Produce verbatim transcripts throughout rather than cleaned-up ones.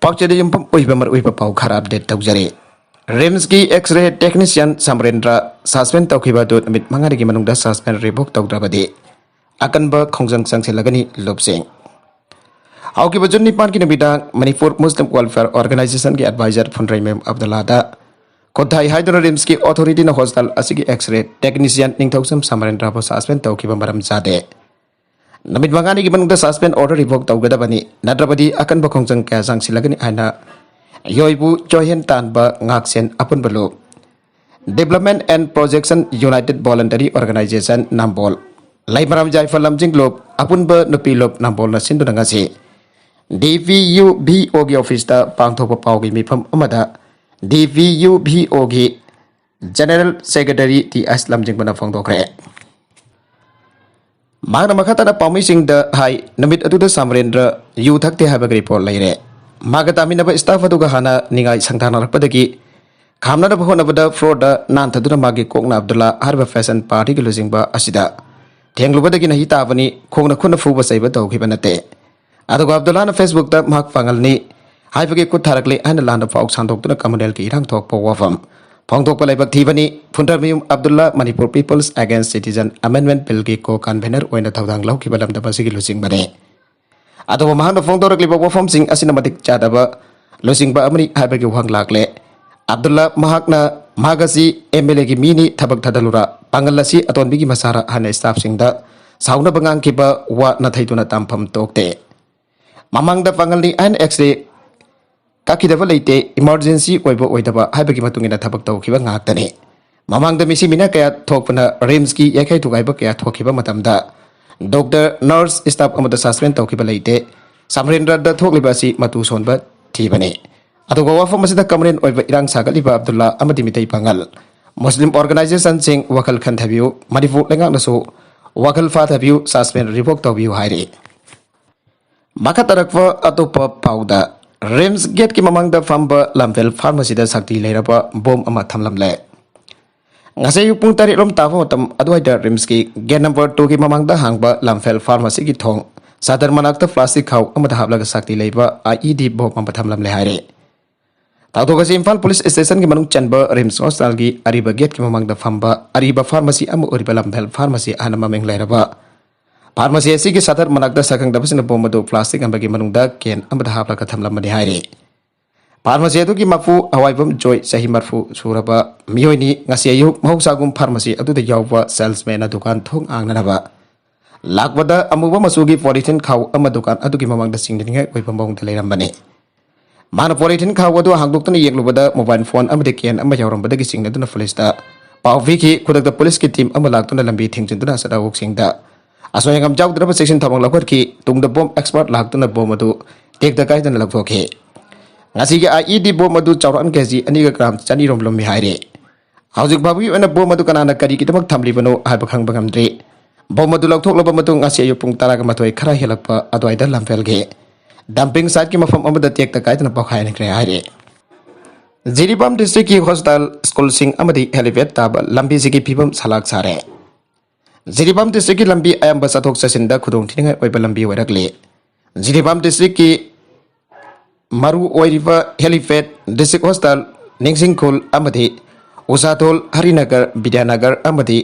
ꯄꯥꯎꯆꯦꯗ ꯌꯨꯝꯐꯝ ꯑꯣꯏꯕ ꯃꯔꯨꯑꯣꯏꯕ ꯄꯥꯎ ꯈꯔ ꯑꯞꯗꯦꯠ ꯇꯧꯖꯔꯤ꯫ ꯔꯤꯝꯁꯀꯤ X-ray technician ꯁꯃꯔꯦꯟꯗ꯭ꯔ suspend ꯇꯧꯈꯤꯕ ꯑꯗꯨ ꯅꯨꯃꯤꯠ ꯃꯉꯥꯅꯤꯒꯤ ꯃꯅꯨꯡꯗ suspend revoke ꯇꯧꯗ꯭ꯔꯕꯗꯤ ꯑꯀꯟꯕ ꯈꯣꯡꯖꯪ ꯆꯪꯁꯤꯜꯂꯒꯅꯤ꯫ ꯂꯨꯞꯁꯤꯡ ꯍꯧꯈꯤꯕ ꯖꯨꯟ ꯅꯤꯄꯥꯟꯒꯤ ꯅꯨꯃꯤꯗꯥꯡ ꯃꯅꯤꯄꯨꯔ ꯃꯨꯁꯂꯤꯝ ꯋꯦꯜꯐꯤꯌꯔ ꯑꯣꯔꯒꯅꯥꯏꯖꯦꯁꯟꯒꯤ ꯑꯦꯗꯚꯥꯏꯖꯔ ꯐꯨꯟꯗ꯭ꯔꯩꯃꯌꯨꯝ ꯑꯕꯗꯨꯜꯂꯥꯗ ꯈꯨꯠꯊꯥꯏ ꯍꯥꯏꯗꯨꯅ ꯔꯤꯝꯁꯀꯤ ꯑꯣꯊꯣꯔꯤꯇꯤꯅ ꯍꯣꯁꯄꯤꯇꯥꯜ ꯑꯁꯤꯒꯤ X-ray technician ꯅꯤꯡꯊꯧꯖꯝ ꯁꯃꯔꯦꯟꯗ꯭ꯔꯕꯨ suspend ꯇꯧꯈꯤꯕ ꯃꯔꯝ ꯆꯥꯗꯦ꯫ ꯅꯨꯃꯤꯠ ꯃꯉꯥꯅꯤꯒꯤ ꯃꯅꯨꯡꯗ suspend order revoke ꯇꯧꯒꯗꯕꯅꯤ, ꯅꯠꯇ꯭ꯔꯕꯗꯤ ꯑꯀꯟꯕ ꯈꯣꯡꯖꯪ ꯀꯌꯥ ꯆꯪꯁꯤꯜꯂꯒꯅꯤ ꯍꯥꯏꯅ ꯌꯣꯏꯕꯨ ꯆꯣꯏꯍꯦꯟ ꯇꯥꯟꯕ ꯉꯥꯛꯁꯦꯟ ꯑꯄꯨꯟꯕ ꯂꯨꯞ, Development and Protection United Voluntary Organization ꯅꯝꯕꯣꯜ, ꯂꯩꯃꯔꯥꯝ ꯌꯥꯏꯐ ꯂꯝꯖꯤꯡ ꯂꯨꯞ, ꯑꯄꯨꯟꯕ ꯅꯨꯄꯤ ꯂꯨꯞ ꯅꯝꯕꯣꯜꯅ ꯁꯤꯟꯗꯨꯅ ꯉꯁꯤ DPUVOꯒꯤ ꯑꯣꯐꯤꯁꯇ ꯄꯥꯡꯊꯣꯛꯄ ꯄꯥꯎꯒꯤ ꯃꯤꯐꯝ ꯑꯃꯗ DPUVOꯒꯤ General Secretary ꯇꯤ ꯑꯦꯁ ꯂꯝꯖꯤꯡꯕꯅ ꯐꯣꯡꯗꯣꯛꯈ꯭ꯔꯦ꯫ ꯃꯍꯥꯛꯅ ꯃꯈꯥ ꯇꯥꯅ ꯄꯥꯎꯃꯤꯁꯤꯡꯗ ꯍꯥꯏ, ꯅꯨꯃꯤꯠ ꯑꯗꯨꯗ ꯁꯃꯔꯦꯟꯗ꯭ꯔ ꯌꯨ ꯊꯛꯇꯦ ꯍꯥꯏꯕꯒꯤ ꯔꯤꯄꯣꯔꯠ ꯂꯩꯔꯦ꯫ ꯃꯍꯥꯛꯀ ꯇꯥꯃꯤꯟꯅꯕ staff ꯑꯗꯨꯒ ꯍꯥꯟꯅ ꯅꯤꯡꯉꯥꯏ ꯁꯪꯊꯥꯅꯔꯛꯄꯗꯒꯤ ꯈꯥꯝꯅꯅꯕ ꯍꯣꯠꯅꯕꯗ floorꯗ ꯅꯥꯟꯊꯗꯨꯅ ꯃꯥꯒꯤ ꯀꯣꯛꯅ ꯑꯕꯗꯨꯜꯂꯥ ꯍꯥꯏꯔꯤꯕ fashion partyꯒꯤ ꯂꯨꯆꯤꯡꯕ ꯑꯁꯤꯗ ꯊꯦꯡꯂꯨꯕꯗꯒꯤ ꯅꯍꯤ ꯇꯥꯕꯅꯤ, ꯈꯣꯡꯅ ꯈꯨꯠꯅ ꯐꯨꯕ ꯆꯩꯕ ꯇꯧꯈꯤꯕ ꯅꯠꯇꯦ꯫ ꯑꯗꯨꯒ ꯑꯕꯗꯨꯜꯂꯥꯅ Facebookꯇ ꯃꯍꯥꯛ ꯄꯥꯡꯒꯜꯅꯤ ꯍꯥꯏꯕꯒꯤ ꯈꯨꯠ ꯊꯥꯔꯛꯂꯤ ꯍꯥꯏꯅ ꯂꯥꯟꯅ ꯄꯥꯎ ꯁꯟꯗꯣꯛꯇꯨꯅ communalꯒꯤ ꯏꯔꯥꯡ ꯊꯣꯛꯄ ꯋꯥꯐꯝ ꯐꯣꯡꯗꯣꯛꯄ ꯂꯥꯏꯕꯛ ꯊꯤꯕꯅꯤ꯫ ꯐꯨꯟꯗ꯭ꯔꯃꯌꯨꯝ Abdulla Manipur People's Against Citizen Amendment Billꯒꯤ co-convener ꯑꯣꯏꯅ ꯊꯧꯗꯥꯡ ꯂꯧꯈꯤꯕ ꯂꯝꯗꯝ ꯑꯁꯤꯒꯤ ꯂꯨꯆꯤꯡꯕꯅꯤ꯫ ꯑꯗꯨꯕꯨ ꯃꯍꯥꯛꯅ ꯐꯣꯡꯗꯣꯔꯛꯂꯤꯕ ꯋꯥꯐꯝꯁꯤꯡ ꯑꯁꯤꯅ ꯃꯇꯤꯛ ꯆꯥꯗꯕ ꯂꯨꯆꯤꯡꯕ ꯑꯃꯅꯤ ꯍꯥꯏꯕꯒꯤ ꯋꯥꯍꯪ ꯂꯥꯛꯂꯦ꯫ ꯑꯕꯗꯨꯜꯂꯥ ꯃꯍꯥꯛꯅ ꯃꯍꯥꯛ ꯑꯁꯤ MLAꯒꯤ ꯃꯤꯅꯤ, ꯊꯕꯛ ꯊꯥꯗꯜꯂꯨꯔ, ꯄꯥꯡꯒꯜ ꯑꯁꯤ ꯑꯇꯣꯟꯕꯤꯒꯤ ꯃꯁꯥꯔ ꯍꯥꯏꯅ staffꯁꯤꯡꯗ ꯁꯥꯎꯅꯕ ꯉꯥꯡꯈꯤꯕ ꯋꯥ ꯅꯥꯊꯩꯗꯨꯅ ꯇꯝꯐꯝ ꯊꯣꯛꯇꯦ꯫ ꯃꯃꯥꯡꯗ ꯄꯥꯡꯒꯜꯅꯤ ꯍꯥꯏꯅ X-ray ꯀꯛꯈꯤꯗꯕ ꯂꯩꯇꯦ, emergency ꯑꯣꯏꯕ ꯑꯣꯏꯗꯕ ꯍꯥꯏꯕꯒꯤ ꯃꯇꯨꯡ ꯏꯟꯅ ꯊꯕꯛ ꯇꯧꯈꯤꯕ ꯉꯥꯛꯇꯅꯤ꯫ ꯃꯃꯥꯡꯗ ꯃꯤꯁꯤ ꯃꯤꯅ ꯀꯌꯥ ꯊꯣꯛꯄꯅ ꯔꯤꯝꯁꯀꯤ ꯌꯩꯈꯥꯏ ꯊꯨꯒꯥꯏꯕ ꯀꯌꯥ ꯊꯣꯛꯈꯤꯕ ꯃꯇꯝꯗ doctor, nurse, staff ꯑꯃꯗ suspend ꯇꯧꯈꯤꯕ ꯂꯩꯇꯦ꯫ ꯁꯝꯔꯦꯟꯗ꯭ꯔꯗ ꯊꯣꯛꯂꯤꯕ ꯑꯁꯤ ꯃꯇꯨ ꯁꯣꯟꯕ ꯊꯤꯕꯅꯤ꯫ ꯑꯗꯨꯒ ꯋꯥꯐꯝ ꯑꯁꯤꯗ communal ꯑꯣꯏꯕ ꯏꯔꯥꯡ ꯁꯥꯒꯠꯂꯤꯕ ꯑꯕꯗꯨꯜꯂꯥ ꯑꯃꯗꯤ ꯃꯤꯇꯩ ꯄꯥꯉꯜ, ꯃꯨꯁꯂꯤꯝ organizationꯁꯤꯡ ꯋꯥꯈꯜ ꯈꯟꯊꯕꯤꯌꯨ, ꯃꯅꯤꯄꯨꯔ ꯂꯩꯉꯥꯛꯅꯁꯨ ꯋꯥꯈꯜ ꯐꯥꯊꯕꯤꯌꯨ, suspend revoke ꯇꯧꯕꯤꯌꯨ ꯍꯥꯏꯔꯤ꯫ ꯃꯈꯥ ꯇꯥꯔꯛꯄ ꯑꯇꯣꯞꯄ ꯄꯥꯎꯗ, ꯔꯤꯝꯁ gateꯀꯤ ꯃꯃꯥꯡꯗ ꯐꯝꯕ ꯂꯝꯐꯦꯜ pharmacyꯗ ꯁꯛꯇꯤ ꯂꯩꯔꯕ bomb ꯑꯃ ꯊꯝꯂꯝꯂꯦ꯫ ꯉꯁꯥꯏ ꯑꯌꯨꯛ ꯄꯨꯡ ꯇꯔꯦꯠ ꯂꯣꯝ ꯇꯥꯕ ꯃꯇꯝ ꯑꯗꯨꯋꯥꯏꯗ ꯔꯤꯝꯁꯀꯤ gate number twoꯒꯤ ꯃꯃꯥꯡꯗ ꯍꯥꯡꯕ ꯂꯝꯐꯦꯜ pharmacyꯒꯤ ꯊꯣꯡ ꯁꯥꯗꯔ ꯃꯅꯥꯛꯇ ꯄ꯭ꯂꯥꯁꯇꯤꯛ ꯈꯥꯎ ꯑꯃꯗ ꯍꯥꯞꯂꯒ ꯁꯥꯛꯇꯤ ꯂꯩꯕ IED ꯕꯣꯝ ꯑꯃ ꯊꯝꯂꯝꯂꯦ ꯍꯥꯏꯔꯦ꯫ ꯊꯧꯗꯣꯛ ꯑꯁꯤ ꯏꯝꯐꯥꯜ ꯄꯨꯂꯤꯁ ꯁ꯭ꯇꯦꯁꯟꯒꯤ ꯃꯅꯨꯡ ꯆꯟꯕ ꯔꯤꯝꯁ ꯍꯣꯁꯄꯤꯇꯥꯜꯒꯤ ꯑꯔꯤꯕ ꯒꯦꯠꯀꯤ ꯃꯃꯥꯡꯗ ꯐꯝꯕ ꯑꯔꯤꯕ ꯐꯥꯔꯃꯥꯁꯤ ꯑꯃ ꯑꯣꯏꯔꯤꯕ ꯂꯝꯐꯦꯜ ꯐꯥꯔꯃꯥꯁꯤ ꯍꯥꯏꯅ ꯃꯃꯤꯡ ꯂꯩꯔꯕ ꯐꯥꯔꯃꯥꯁꯤ ꯑꯁꯤꯒꯤ ꯁꯥꯇꯔ ꯃꯅꯥꯛꯇ ꯁꯛꯈꯪꯗꯕꯁꯤꯡꯅ ꯕꯣꯝ ꯑꯗꯨ ꯄ꯭ꯂꯥꯁꯇꯤꯛ ꯑꯃꯒꯤ ꯃꯅꯨꯡꯗ ꯀꯦꯟ ꯑꯃꯗ ꯍꯥꯞꯂꯒ ꯊꯝꯂꯝꯕꯅꯤ ꯍꯥꯏꯔꯤ꯫ ꯐꯥꯔꯃꯥꯁꯤ ꯑꯗꯨꯒꯤ ꯃꯄꯨ ꯑꯋꯥꯏꯕꯝ ꯖꯣꯏ, ꯆꯍꯤ ꯃꯔꯤꯐꯨ ꯁꯨꯔꯕ ꯃꯤꯑꯣꯏꯅꯤ, ꯉꯁꯤ ꯑꯌꯨꯛ ꯃꯍꯧꯁꯥꯒꯨꯝ ꯐꯥꯔꯃꯥꯁꯤ ꯑꯗꯨꯗ ꯌꯥꯎꯕ ꯁꯦꯜꯁꯃꯦꯟꯅ ꯗꯨꯀꯥꯟ ꯊꯣꯡ ꯍꯥꯡꯅꯅꯕ ꯂꯥꯛꯄꯗ ꯑꯃꯨꯕ ꯃꯆꯨꯒꯤ ꯄꯣꯂꯤꯊꯤꯟ ꯈꯥꯎ ꯑꯃ ꯗꯨꯀꯥꯟ ꯑꯗꯨꯒꯤ ꯃꯃꯥꯡꯗ ꯆꯤꯡꯅꯅꯤꯡꯉꯥꯏ ꯑꯣꯏꯕ ꯃꯑꯣꯡꯗ ꯂꯩꯔꯝꯕꯅꯤ꯫ ꯃꯥꯅ ꯄꯣꯂꯤꯊꯤꯟ ꯈꯥꯎ ꯑꯗꯨ ꯍꯥꯡꯗꯣꯛꯇꯨꯅ ꯌꯦꯡꯂꯨꯕꯗ ꯃꯣꯕꯥꯏꯜ ꯐꯣꯟ ꯑꯃꯗꯤ ꯀꯦꯟ ꯑꯃ ꯌꯥꯎꯔꯝꯕꯗꯒꯤ ꯆꯤꯡꯅꯗꯨꯅ ꯄꯨꯂꯤꯁꯇ ꯄꯥꯎ ꯄꯤꯈꯤ꯫ ꯈꯨꯗꯛꯇ ꯄꯨꯂꯤꯁꯀꯤ ꯇꯤꯝ ꯑꯃ ꯂꯥꯛꯇꯨꯅ ꯂꯝꯕꯤ ꯊꯤꯡꯖꯤꯟꯗꯨꯅ ꯑꯆꯠ ꯑꯋꯣꯛꯁꯤꯡꯗ ꯑꯁꯣꯏ ꯑꯉꯥꯝ ꯌꯥꯎꯗꯅꯕ ꯆꯦꯛꯁꯤꯟ ꯊꯧꯔꯥꯡ ꯂꯧꯈꯠꯈꯤ꯫ ꯇꯨꯡꯗ ꯕꯣꯝ ꯑꯦꯛꯁꯄꯔꯠ ꯂꯥꯛꯇꯨꯅ ꯕꯣꯝ ꯑꯗꯨ ꯇꯦꯛꯇ ꯀꯥꯏꯗꯅ ꯂꯧꯊꯣꯛꯈꯤ꯫ ꯉꯁꯤꯒꯤ IED ꯕꯣꯝ ꯑꯗꯨ ꯆꯥꯎꯔꯥꯛꯅ ꯀꯦꯖꯤ ꯑꯅꯤꯒ ꯒ꯭ꯔꯥꯝ ꯆꯅꯤꯔꯣꯝ ꯂꯨꯝꯃꯤ ꯍꯥꯏꯔꯤ꯫ ꯍꯧꯖꯤꯛ ꯐꯥꯎꯕꯒꯤ ꯑꯣꯏꯅ ꯕꯣꯝ ꯑꯗꯨ ꯀꯅꯥꯅ ꯀꯔꯤꯒꯤꯗꯃꯛ ꯊꯝꯂꯤꯕꯅꯣ ꯍꯥꯏꯕ ꯈꯪꯕ ꯉꯝꯗ꯭ꯔꯤ꯫ ꯕꯣꯝ ꯑꯗꯨ ꯂꯧꯊꯣꯛꯂꯕ ꯃꯇꯨꯡ ꯉꯁꯤ ꯑꯌꯨꯛ ꯄꯨꯡ ꯇꯔꯥꯒ ꯃꯥꯊꯣꯏ ꯈꯔ ꯍꯦꯜꯂꯛꯄ ꯑꯗꯨꯋꯥꯏꯗ ꯂꯝꯐꯦꯜꯒꯤ ꯗꯝꯄꯤꯡ ꯁꯥꯏꯠꯀꯤ ꯃꯐꯝ ꯑꯃꯗ ꯇꯦꯛꯇ ꯀꯥꯏꯗꯅ ꯄꯣꯈꯥꯏꯍꯟꯈ꯭ꯔꯦ ꯍꯥꯏꯔꯤ꯫ ꯖꯤꯔꯤꯕꯥꯝ ꯗꯤꯁꯇ꯭ꯔꯤꯛꯀꯤ ꯍꯣꯁꯄꯤꯇꯥꯜ, ꯁ꯭ꯀꯨꯜꯁꯤꯡ ꯑꯃꯗꯤ ꯍꯦꯂꯤꯄꯦꯗ ꯇꯥꯕ ꯂꯝꯕꯤꯁꯤꯒꯤ ꯐꯤꯕꯝ ꯁꯂꯥꯛ ꯁꯥꯔꯦ꯫ ꯖꯤꯔꯤꯕꯥꯝ ꯗꯤꯁꯇ꯭ꯔꯤꯛꯀꯤ ꯂꯝꯕꯤ ꯑꯌꯥꯝꯕ ꯆꯠꯊꯣꯛ ꯆꯠꯁꯤꯟꯗ ꯈꯨꯗꯣꯡꯊꯤꯅꯤꯡꯉꯥꯏ ꯑꯣꯏꯕ ꯂꯝꯕꯤ ꯑꯣꯏꯔꯛꯂꯤ꯫ ꯖꯤꯔꯤꯕꯥꯝ ꯗꯤꯁꯇ꯭ꯔꯤꯛꯀꯤ ꯃꯔꯨ ꯑꯣꯏꯔꯤꯕ ꯍꯦꯂꯤꯄꯦꯗ, ꯗꯤꯁꯇ꯭ꯔꯤꯛ ꯍꯣꯁꯄꯤꯇꯥꯜ, ꯅꯤꯡꯁꯤꯡꯈꯨꯜ ꯑꯃꯗꯤ ꯎꯁꯥꯊꯣꯜ, ꯍꯔꯤꯅꯒꯔ, ꯕꯤꯗ꯭ꯌꯥꯅꯒꯔ ꯑꯃꯗꯤ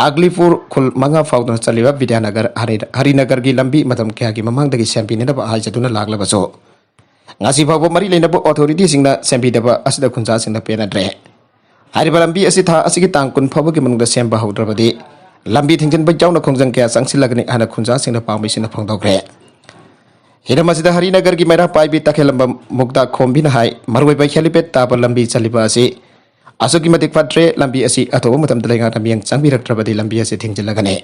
ꯑꯒꯂꯤꯄꯨꯔ ꯈꯨꯜ ꯃꯉꯥ ꯐꯥꯎꯗꯨꯅ ꯆꯠꯂꯤꯕ ꯕꯤꯗ꯭ꯌꯥꯅꯒꯔ, ꯍꯔꯤ-, ꯍꯔꯤꯅꯒꯔꯒꯤ ꯂꯝꯕꯤ ꯃꯇꯝ ꯀꯌꯥꯒꯤ ꯃꯃꯥꯡꯗꯒꯤ ꯁꯦꯝꯕꯤꯅꯅꯕ ꯍꯥꯏꯖꯗꯨꯅ ꯂꯥꯛꯂꯕꯁꯨ, ꯉꯁꯤ ꯐꯥꯎꯕ ꯃꯔꯤ ꯂꯩꯅꯕ ꯑꯣꯊꯣꯔꯤꯇꯤꯁꯤꯡꯅ ꯁꯦꯝꯕꯤꯗꯕ ꯑꯁꯤꯗ ꯈꯨꯟꯖꯥꯁꯤꯡꯅ ꯄꯦꯟꯅꯗ꯭ꯔꯦ꯫ ꯍꯥꯏꯔꯤꯕ ꯂꯝꯕꯤ ꯑꯁꯤ ꯊꯥ ꯑꯁꯤꯒꯤ ꯇꯥꯡ ꯀꯨꯟ ꯐꯥꯎꯕꯒꯤ ꯃꯅꯨꯡꯗ ꯁꯦꯝꯕ ꯍꯧꯗ꯭ꯔꯕꯗꯤ ꯂꯝꯕꯤ ꯊꯤꯡꯖꯤꯟꯕ ꯌꯥꯎꯅ ꯈꯣꯡꯖꯪ ꯀꯌꯥ ꯆꯪꯁꯤꯜꯂꯒꯅꯤ ꯍꯥꯏꯅ ꯈꯨꯟꯖꯥꯁꯤꯡꯅ ꯄꯥꯝꯕꯩꯁꯤꯡꯅ ꯐꯣꯡꯗꯣꯛꯈ꯭ꯔꯦ꯫ ꯍꯤꯔꯝ ꯑꯁꯤꯗ ꯍꯔꯤꯅꯒꯔꯒꯤ ꯃꯩꯔꯥ ꯄꯥꯏꯕꯤ ꯇꯈꯦꯜꯂꯝꯕꯝ ꯃꯨꯛꯇꯥ ꯈꯣꯝꯕꯤꯅ ꯍꯥꯏ, ꯃꯔꯨꯑꯣꯏꯕ ꯍꯦꯂꯤꯄꯦꯗ ꯇꯥꯕ ꯂꯝꯕꯤ ꯆꯠꯂꯤꯕ ꯑꯁꯤ ꯑꯁꯨꯛꯀꯤ ꯃꯇꯤꯛ ꯐꯠꯇ꯭ꯔꯦ꯫ ꯂꯝꯕꯤ ꯑꯁꯤ ꯑꯊꯨꯕ ꯃꯇꯝꯗ ꯂꯩꯉꯥꯛꯅ ꯃꯤꯠꯌꯦꯡ ꯆꯪꯕꯤꯔꯛꯇ꯭ꯔꯕꯗꯤ ꯂꯝꯕꯤ ꯑꯁꯤ ꯊꯤꯡꯖꯤꯜꯂꯒꯅꯤ꯫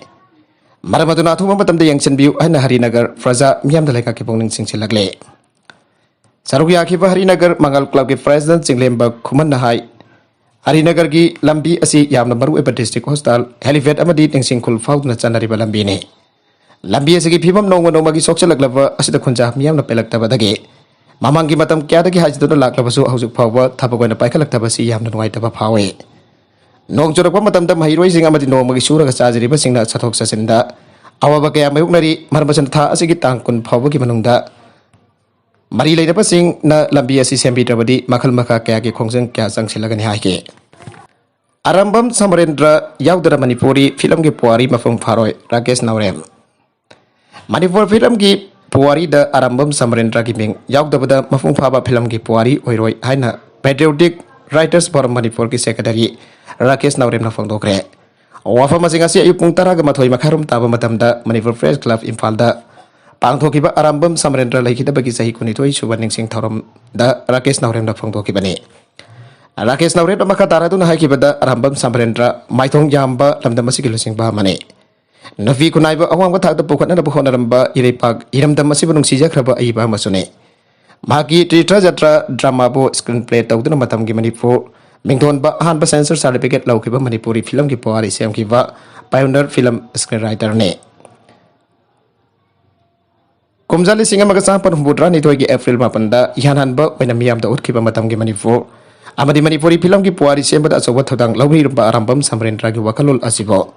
ꯃꯔꯝ ꯑꯗꯨꯅ ꯑꯊꯨꯕ ꯃꯇꯝꯗ ꯌꯦꯡꯁꯤꯟꯕꯤꯌꯨ ꯍꯥꯏꯅ ꯍꯔꯤꯅꯒꯔ ꯄ꯭ꯔꯖꯥ ꯃꯤꯌꯥꯝꯗ ꯂꯩꯉꯥꯛꯀꯤ ꯄꯨꯛꯅꯤꯡ ꯆꯤꯡꯁꯤꯜꯂꯛꯂꯦ꯫ ꯁꯔꯨꯛ ꯌꯥꯈꯤꯕ ꯍꯔꯤꯅꯒꯔ ꯃꯉꯥꯜ ꯀ꯭ꯂꯕꯀꯤ ꯄ꯭ꯔꯦꯁꯤꯗꯦꯟꯠ ꯆꯤꯡꯂꯦꯝꯕ ꯈꯨꯃꯟꯅ ꯍꯥꯏ, ꯍꯔꯤꯅꯒꯔꯒꯤ ꯂꯝꯕꯤ ꯑꯁꯤ ꯌꯥꯝꯅ ꯃꯔꯨꯑꯣꯏꯕ ꯗꯤꯁꯇ꯭ꯔꯤꯛ ꯍꯣꯁꯄꯤꯇꯥꯜ, ꯍꯦꯂꯤꯄꯦꯗ ꯑꯃꯗꯤ ꯅꯤꯡꯁꯤꯡꯈꯨꯜ ꯐꯥꯎꯗꯨꯅ ꯆꯠꯅꯔꯤꯕ ꯂꯝꯕꯤꯅꯤ꯫ ꯂꯝꯕꯤ ꯑꯁꯤꯒꯤ ꯐꯤꯕꯝ ꯅꯣꯡꯃ ꯅꯣꯡꯃꯒꯤ ꯁꯣꯛꯆꯜꯂꯛꯂꯕ ꯑꯁꯤꯗ ꯈꯨꯟꯖꯥ ꯃꯤꯌꯥꯝꯅ ꯄꯦꯜꯂꯛꯇꯕꯗꯒꯤ ꯃꯃꯥꯡꯒꯤ ꯃꯇꯝ ꯀꯌꯥꯗꯒꯤ ꯍꯥꯏꯖꯗꯨꯅ ꯂꯥꯛꯂꯕꯁꯨ ꯍꯧꯖꯤꯛ ꯐꯥꯎꯕ ꯊꯕꯛ ꯑꯣꯏꯅ ꯄꯥꯏꯈꯠꯂꯛꯇꯕꯁꯤ ꯌꯥꯝꯅ ꯅꯨꯡꯉꯥꯏꯇꯕ ꯐꯥꯎꯏ꯫ ꯅꯣꯡ ꯆꯨꯔꯛꯄ ꯃꯇꯝꯗ ꯃꯍꯩꯔꯣꯏꯁꯤꯡ ꯑꯃꯗꯤ ꯅꯣꯡꯃꯒꯤ ꯁꯨꯔꯒ ꯆꯥꯖꯔꯤꯕꯁꯤꯡꯅ ꯆꯠꯊꯣꯛ ꯆꯠꯁꯤꯟꯗ ꯑꯋꯥꯕ ꯀꯌꯥ ꯃꯥꯌꯣꯛꯅꯔꯤ꯫ ꯃꯔꯝ ꯑꯁꯤꯅ ꯊꯥ ꯑꯁꯤꯒꯤ ꯇꯥꯡ ꯀꯨꯟ ꯐꯥꯎꯕꯒꯤ ꯃꯅꯨꯡꯗ ꯃꯔꯤ ꯂꯩꯅꯕꯁꯤꯡꯅ ꯂꯝꯕꯤ ꯑꯁꯤ ꯁꯦꯝꯕꯤꯗ꯭ꯔꯕꯗꯤ ꯃꯈꯜ ꯃꯈꯥ ꯀꯌꯥꯒꯤ ꯈꯣꯡꯖꯪ ꯀꯌꯥ ꯆꯪꯁꯤꯜꯂꯒꯅꯤ ꯍꯥꯏꯈꯤ꯫ ꯑꯔꯥꯝꯕꯝ ꯁꯃꯔꯦꯟꯗ꯭ꯔ ꯌꯥꯎꯗꯅ ꯃꯅꯤꯄꯨꯔꯤ ꯐꯤꯂꯝꯒꯤ ꯄꯨꯋꯥꯔꯤ ꯃꯄꯨꯡ ꯐꯥꯔꯣꯏ, ꯔꯥꯀꯦꯁ ꯅꯥꯎꯔꯦꯝ꯫ ꯃꯅꯤꯄꯨꯔ ꯐꯤꯂꯝꯒꯤ ꯄꯨꯋꯥꯔꯤꯗ ꯑꯔꯥꯝꯕꯝ ꯁꯃꯔꯦꯟꯗ꯭ꯔꯒꯤ ꯃꯤꯡ ꯌꯥꯎꯗꯕꯗ ꯃꯄꯨꯡ ꯐꯥꯕ ꯐꯤꯂꯝꯒꯤ ꯄꯨꯋꯥꯔꯤ ꯑꯣꯏꯔꯣꯏ ꯍꯥꯏꯅ Patriotic Writers Forum ꯃꯅꯤꯄꯨꯔꯒꯤ ꯁꯦꯀ꯭ꯔꯦꯇꯔꯤ ꯔꯥꯀꯦꯁ ꯅꯥꯎꯔꯦꯝꯅ ꯐꯣꯡꯗꯣꯛꯈ꯭ꯔꯦ꯫ ꯋꯥꯐꯝ ꯑꯁꯤ ꯉꯁꯤ ꯑꯌꯨꯛ ꯄꯨꯡ ꯇꯔꯥꯒ ꯃꯥꯊꯣꯏ ꯃꯈꯥꯏꯔꯣꯝ ꯇꯥꯕ ꯃꯇꯝꯗ ꯃꯅꯤꯄꯨꯔ ꯄ꯭ꯔꯦꯁ ꯀ꯭ꯂꯕ ꯏꯝꯐꯥꯜꯗ ꯄꯥꯡꯊꯣꯛꯈꯤꯕ ꯑꯔꯥꯝꯕꯝ ꯁꯃꯔꯦꯟꯗ꯭ꯔ ꯂꯩꯈꯤꯗꯕꯒꯤ ꯆꯍꯤ ꯀꯨꯟꯅꯤꯊꯣꯏ ꯁꯨꯕ ꯅꯤꯡꯁꯤꯡ ꯊꯧꯔꯝꯗ ꯔꯥꯀꯦꯁ ꯅꯥꯎꯔꯦꯝꯅ ꯐꯣꯡꯗꯣꯛꯈꯤꯕꯅꯤ꯫ ꯔꯥꯀꯦꯁ ꯅꯥꯎꯔꯦꯝꯅ ꯃꯈꯥ ꯇꯥꯔꯗꯨꯅ ꯍꯥꯏꯈꯤꯕꯗ, ꯑꯔꯥꯝꯕꯝ ꯁꯃꯔꯦꯟꯗ꯭ꯔ ꯃꯥꯏꯊꯣꯡ ꯌꯥꯝꯕ ꯂꯝꯗꯝ ꯑꯁꯤꯒꯤ ꯂꯨꯆꯤꯡꯕ ꯑꯃꯅꯤ꯫ ꯅꯨꯄꯤ ꯈꯨꯟꯅꯥꯏꯕ ꯑꯋꯥꯡꯕ ꯊꯥꯛꯇ ꯄꯨꯈꯠꯅꯅꯕ ꯍꯣꯠꯅꯔꯝꯕ ꯏꯔꯩꯄꯥꯛ ꯏꯔꯝꯗꯝ ꯑꯁꯤꯕꯨ ꯅꯨꯡꯁꯤꯖꯈ꯭ꯔꯕ ꯑꯏꯕ ꯑꯃꯁꯨꯅꯤ꯫ ꯃꯍꯥꯛꯀꯤ ꯇꯤꯔꯊ ꯖꯇ꯭ꯔꯥ ꯗ꯭ꯔꯃꯥꯕꯨ ꯁ꯭ꯀ꯭ꯔꯤꯟ ꯄ꯭ꯂꯦ ꯇꯧꯗꯨꯅ ꯃꯇꯝꯒꯤ ꯃꯅꯤꯄꯨꯔ ꯃꯤꯡꯊꯣꯟꯕ ꯑꯍꯥꯟꯕ ꯁꯦꯟꯁꯔ ꯁꯥꯔꯇꯤꯐꯤꯀꯦꯠ ꯂꯧꯈꯤꯕ ꯃꯅꯤꯄꯨꯔꯤ ꯐꯤꯂꯝꯒꯤ ꯄꯨꯋꯥꯔꯤ ꯁꯦꯝꯈꯤꯕ ꯄꯥꯏꯑꯣꯅꯤꯌꯔ ꯐꯤꯂꯝ ꯁ꯭ꯀ꯭ꯔꯤꯟ ꯔꯥꯏꯇꯔꯅꯤ꯫ ꯀꯨꯝꯖꯥ ꯂꯤꯁꯤꯡ ꯑꯃꯒ ꯆꯥꯃꯥꯄꯟ ꯍꯨꯝꯐꯨꯇꯔꯥꯅꯤꯊꯣꯏꯒꯤ ꯑꯦꯄ꯭ꯔꯤꯜ ꯃꯥꯄꯟꯗ ꯏꯍꯥꯟ ꯍꯥꯟꯕ ꯑꯣꯏꯅ ꯃꯤꯌꯥꯝꯗ ꯎꯠꯈꯤꯕ ꯃꯇꯝꯒꯤ ꯃꯅꯤꯄꯨꯔ ꯑꯃꯗꯤ ꯃꯅꯤꯄꯨꯔꯤ ꯐꯤꯂꯝꯒꯤ ꯄꯨꯋꯥꯔꯤ ꯁꯦꯝꯕꯗ ꯑꯆꯧꯕ ꯊꯧꯗꯥꯡ ꯂꯧꯕꯤꯔꯝꯕ ꯑꯔꯥꯝꯕꯝ ꯁꯃꯔꯦꯟꯗ꯭ꯔꯒꯤ ꯋꯥꯈꯜꯂꯣꯟ ꯑꯁꯤꯕꯨ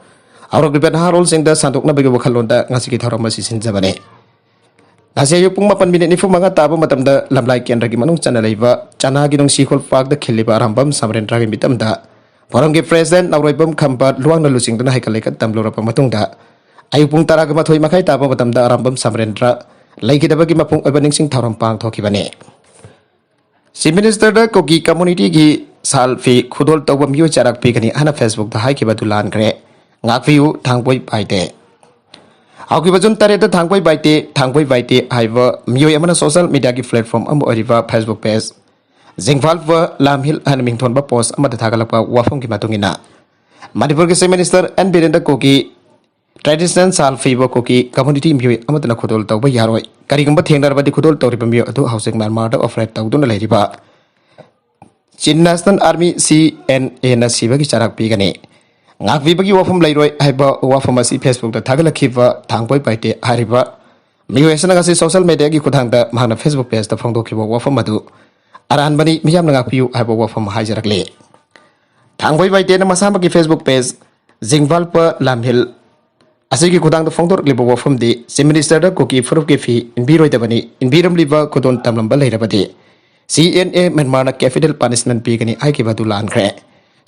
ꯍꯧꯔꯛꯂꯤꯕ ꯅꯍꯥꯔꯣꯜꯁꯤꯡꯗ ꯁꯟꯗꯣꯛꯅꯕꯒꯤ ꯋꯥꯈꯜꯂꯣꯟꯗ ꯉꯁꯤꯒꯤ ꯊꯧꯔꯝ ꯑꯁꯤ ꯁꯤꯟꯖꯕꯅꯤ꯫ ꯉꯁꯤ ꯑꯌꯨꯛ ꯄꯨꯡ ꯃꯥꯄꯟ ꯃꯤꯅꯤꯠ ꯅꯤꯐꯨ ꯃꯉꯥ ꯇꯥꯕ ꯃꯇꯝꯗ ꯂꯝꯂꯥꯏ ꯀꯦꯟꯗ꯭ꯔꯒꯤ ꯃꯅꯨꯡ ꯆꯟꯅ ꯂꯩꯕ ꯆꯅꯥꯒꯤ ꯅꯨꯡꯁꯤꯈꯣꯜ ꯄꯥꯔꯛꯇ ꯈꯤꯜꯂꯤꯕ ꯑꯔꯥꯝꯕꯝ ꯁꯃꯔꯦꯟꯗ꯭ꯔꯒꯤ ꯃꯤꯇꯝꯗ ꯐꯣꯔꯝꯒꯤ ꯄ꯭ꯔꯦꯁꯤꯗꯦꯟꯠ ꯅꯥꯎꯔꯣꯏꯕꯝ ꯈꯝꯕ ꯂꯨꯋꯥꯡꯅ ꯂꯨꯆꯤꯡꯗꯨꯅ ꯍꯩꯀꯠ ꯂꯩꯀꯠ ꯇꯝꯂꯨꯔꯕ ꯃꯇꯨꯡꯗ ꯑꯌꯨꯛ ꯄꯨꯡ ꯇꯔꯥꯒ ꯃꯥꯊꯣꯏ ꯃꯈꯥꯏ ꯇꯥꯕ ꯃꯇꯝꯗ ꯑꯔꯥꯝꯕꯝ ꯁꯃꯔꯦꯟꯗ꯭ꯔ ꯂꯩꯈꯤꯗꯕꯒꯤ ꯃꯄꯨꯡ ꯑꯣꯏꯕ ꯅꯤꯡꯁꯤꯡ ꯊꯧꯔꯝ ꯄꯥꯡꯊꯣꯛꯈꯤꯕꯅꯤ꯫ ꯆꯤꯐ ꯃꯤꯅꯤꯁꯇꯔꯗ ꯀꯨꯀꯤ ꯀꯝꯃꯨꯅꯤꯇꯤꯒꯤ ꯁꯥꯜ ꯐꯤ ꯈꯨꯗꯣꯜ ꯇꯧꯕ ꯃꯤꯑꯣꯏ ꯆꯥꯔꯥꯛ ꯄꯤꯒꯅꯤ ꯍꯥꯏꯅ ꯐꯦꯁꯕꯨꯛꯇ ꯍꯥꯏꯈꯤꯕ ꯑꯗꯨ ꯂꯥꯟꯈ꯭ꯔꯦ꯫ ꯉꯥꯛꯄꯤꯌꯨ, ꯊꯥꯡꯕꯣꯏ ꯄꯥꯏꯇꯦ꯫ ꯍꯧꯈꯤꯕ ꯖꯨꯟ ꯇꯔꯦꯠꯇ ꯊꯥꯡꯕꯣꯏ ꯄꯥꯏꯇꯦ, ꯊꯥꯡꯕꯣꯏ ꯄꯥꯏꯇꯦ ꯍꯥꯏꯕ ꯃꯤꯑꯣꯏ ꯑꯃꯅ ꯁꯣꯁꯤꯌꯦꯜ ꯃꯤꯗꯤꯌꯥꯒꯤ ꯄ꯭ꯂꯦꯠꯐꯣꯔꯝ ꯑꯃ ꯑꯣꯏꯔꯤꯕ ꯐꯦꯁꯕꯨꯛ ꯄꯦꯖ ꯖꯤꯡꯐꯥꯜꯄ ꯂꯥꯝꯍꯤꯜ ꯍꯥꯏꯅ ꯃꯤꯡꯊꯣꯟꯕ ꯄꯣꯁ ꯑꯃꯗ ꯊꯥꯒꯠꯂꯛꯄ ꯋꯥꯐꯝꯒꯤ ꯃꯇꯨꯡ ꯏꯟꯅ, ꯃꯅꯤꯄꯨꯔꯒꯤ ꯆꯤꯐ ꯃꯤꯅꯤꯁꯇꯔ ꯑꯦꯟ ꯕꯤꯔꯦꯟꯗ ꯀꯨꯀꯤ ꯇ꯭ꯔꯦꯗꯤꯁꯅꯦꯜ ꯁꯥꯜ ꯐꯤꯕ ꯀꯨꯀꯤ ꯀꯝꯃꯨꯅꯤꯇꯤ ꯃꯤꯑꯣꯏ ꯑꯃꯠꯇꯅ ꯈꯨꯗꯣꯜ ꯇꯧꯕ ꯌꯥꯔꯣꯏ꯫ ꯀꯔꯤꯒꯨꯝꯕ ꯊꯦꯡꯅꯔꯕꯗꯤ ꯈꯨꯗꯣꯜ ꯇꯧꯔꯤꯕ ꯃꯤꯑꯣꯏ ꯑꯗꯨ ꯍꯧꯖꯤꯛ ꯃ꯭ꯌꯥꯟꯃꯥꯔꯗ ꯑꯣꯄꯔꯦꯠ ꯇꯧꯗꯨꯅ ꯂꯩꯔꯤꯕ ꯆꯤꯟ ꯅꯦꯁꯅꯦꯜ ꯑꯥꯔꯃꯤ, ꯁꯤ ꯑꯦꯟ ꯑꯦꯅ ꯁꯤꯕꯒꯤ ꯆꯥꯔꯥꯛ ꯄꯤꯒꯅꯤ꯫ ꯉꯥꯛꯄꯤꯕꯒꯤ ꯋꯥꯐꯝ ꯂꯩꯔꯣꯏ ꯍꯥꯏꯕ ꯋꯥꯐꯝ ꯑꯁꯤ ꯐꯦꯁꯕꯨꯛꯇ ꯊꯥꯒꯠꯂꯛꯈꯤꯕ ꯊꯥꯡꯕꯣꯏ ꯄꯥꯏꯇꯦ ꯍꯥꯏꯔꯤꯕ ꯃꯤꯑꯣꯏ ꯑꯁꯤꯅ ꯉꯁꯤ ꯁꯣꯁꯤꯌꯦꯜ ꯃꯤꯗꯤꯌꯥꯒꯤ ꯈꯨꯠꯊꯥꯡꯗ ꯃꯍꯥꯛꯅ ꯐꯦꯁꯕꯨꯛ ꯄꯦꯖꯇ ꯐꯣꯡꯗꯣꯛꯈꯤꯕ ꯋꯥꯐꯝ ꯑꯗꯨ ꯑꯔꯥꯟꯕꯅꯤ, ꯃꯤꯌꯥꯝꯅ ꯉꯥꯛꯄꯤꯌꯨ ꯍꯥꯏꯕ ꯋꯥꯐꯝ ꯍꯥꯏꯖꯔꯛꯂꯤ꯫ ꯊꯥꯡꯕꯣꯏ ꯄꯥꯏꯇꯦꯅ ꯃꯁꯥꯃꯛꯀꯤ ꯐꯦꯁꯕꯨꯛ ꯄꯦꯖ ꯖꯤꯡꯐꯥꯜꯄ ꯂꯥꯝꯍꯤꯜ ꯑꯁꯤꯒꯤ ꯈꯨꯊꯥꯡꯗ ꯐꯣꯡꯗꯣꯔꯛꯂꯤꯕ ꯋꯥꯐꯝꯗꯤ, ꯆꯤꯐ ꯃꯤꯅꯤꯁꯇꯔꯗ ꯀꯨꯀꯤ ꯐꯨꯔꯨꯞꯀꯤ ꯐꯤ ꯏꯟꯕꯤꯔꯣꯏꯗꯕꯅꯤ, ꯏꯟꯕꯤꯔꯝꯂꯤꯕ ꯈꯨꯗꯣꯜ ꯇꯝꯂꯝꯕ ꯂꯩꯔꯕꯗꯤ ꯁꯤ ꯑꯦꯟ ꯑꯦ ꯃ꯭ꯌꯥꯟꯃꯥꯔꯅ ꯀꯦꯄꯤꯇꯦꯜ ꯄꯅꯤꯁꯃꯦꯟ ꯄꯤꯒꯅꯤ ꯍꯥꯏꯈꯤꯕ ꯑꯗꯨ ꯂꯥꯟꯈ꯭ꯔꯦ,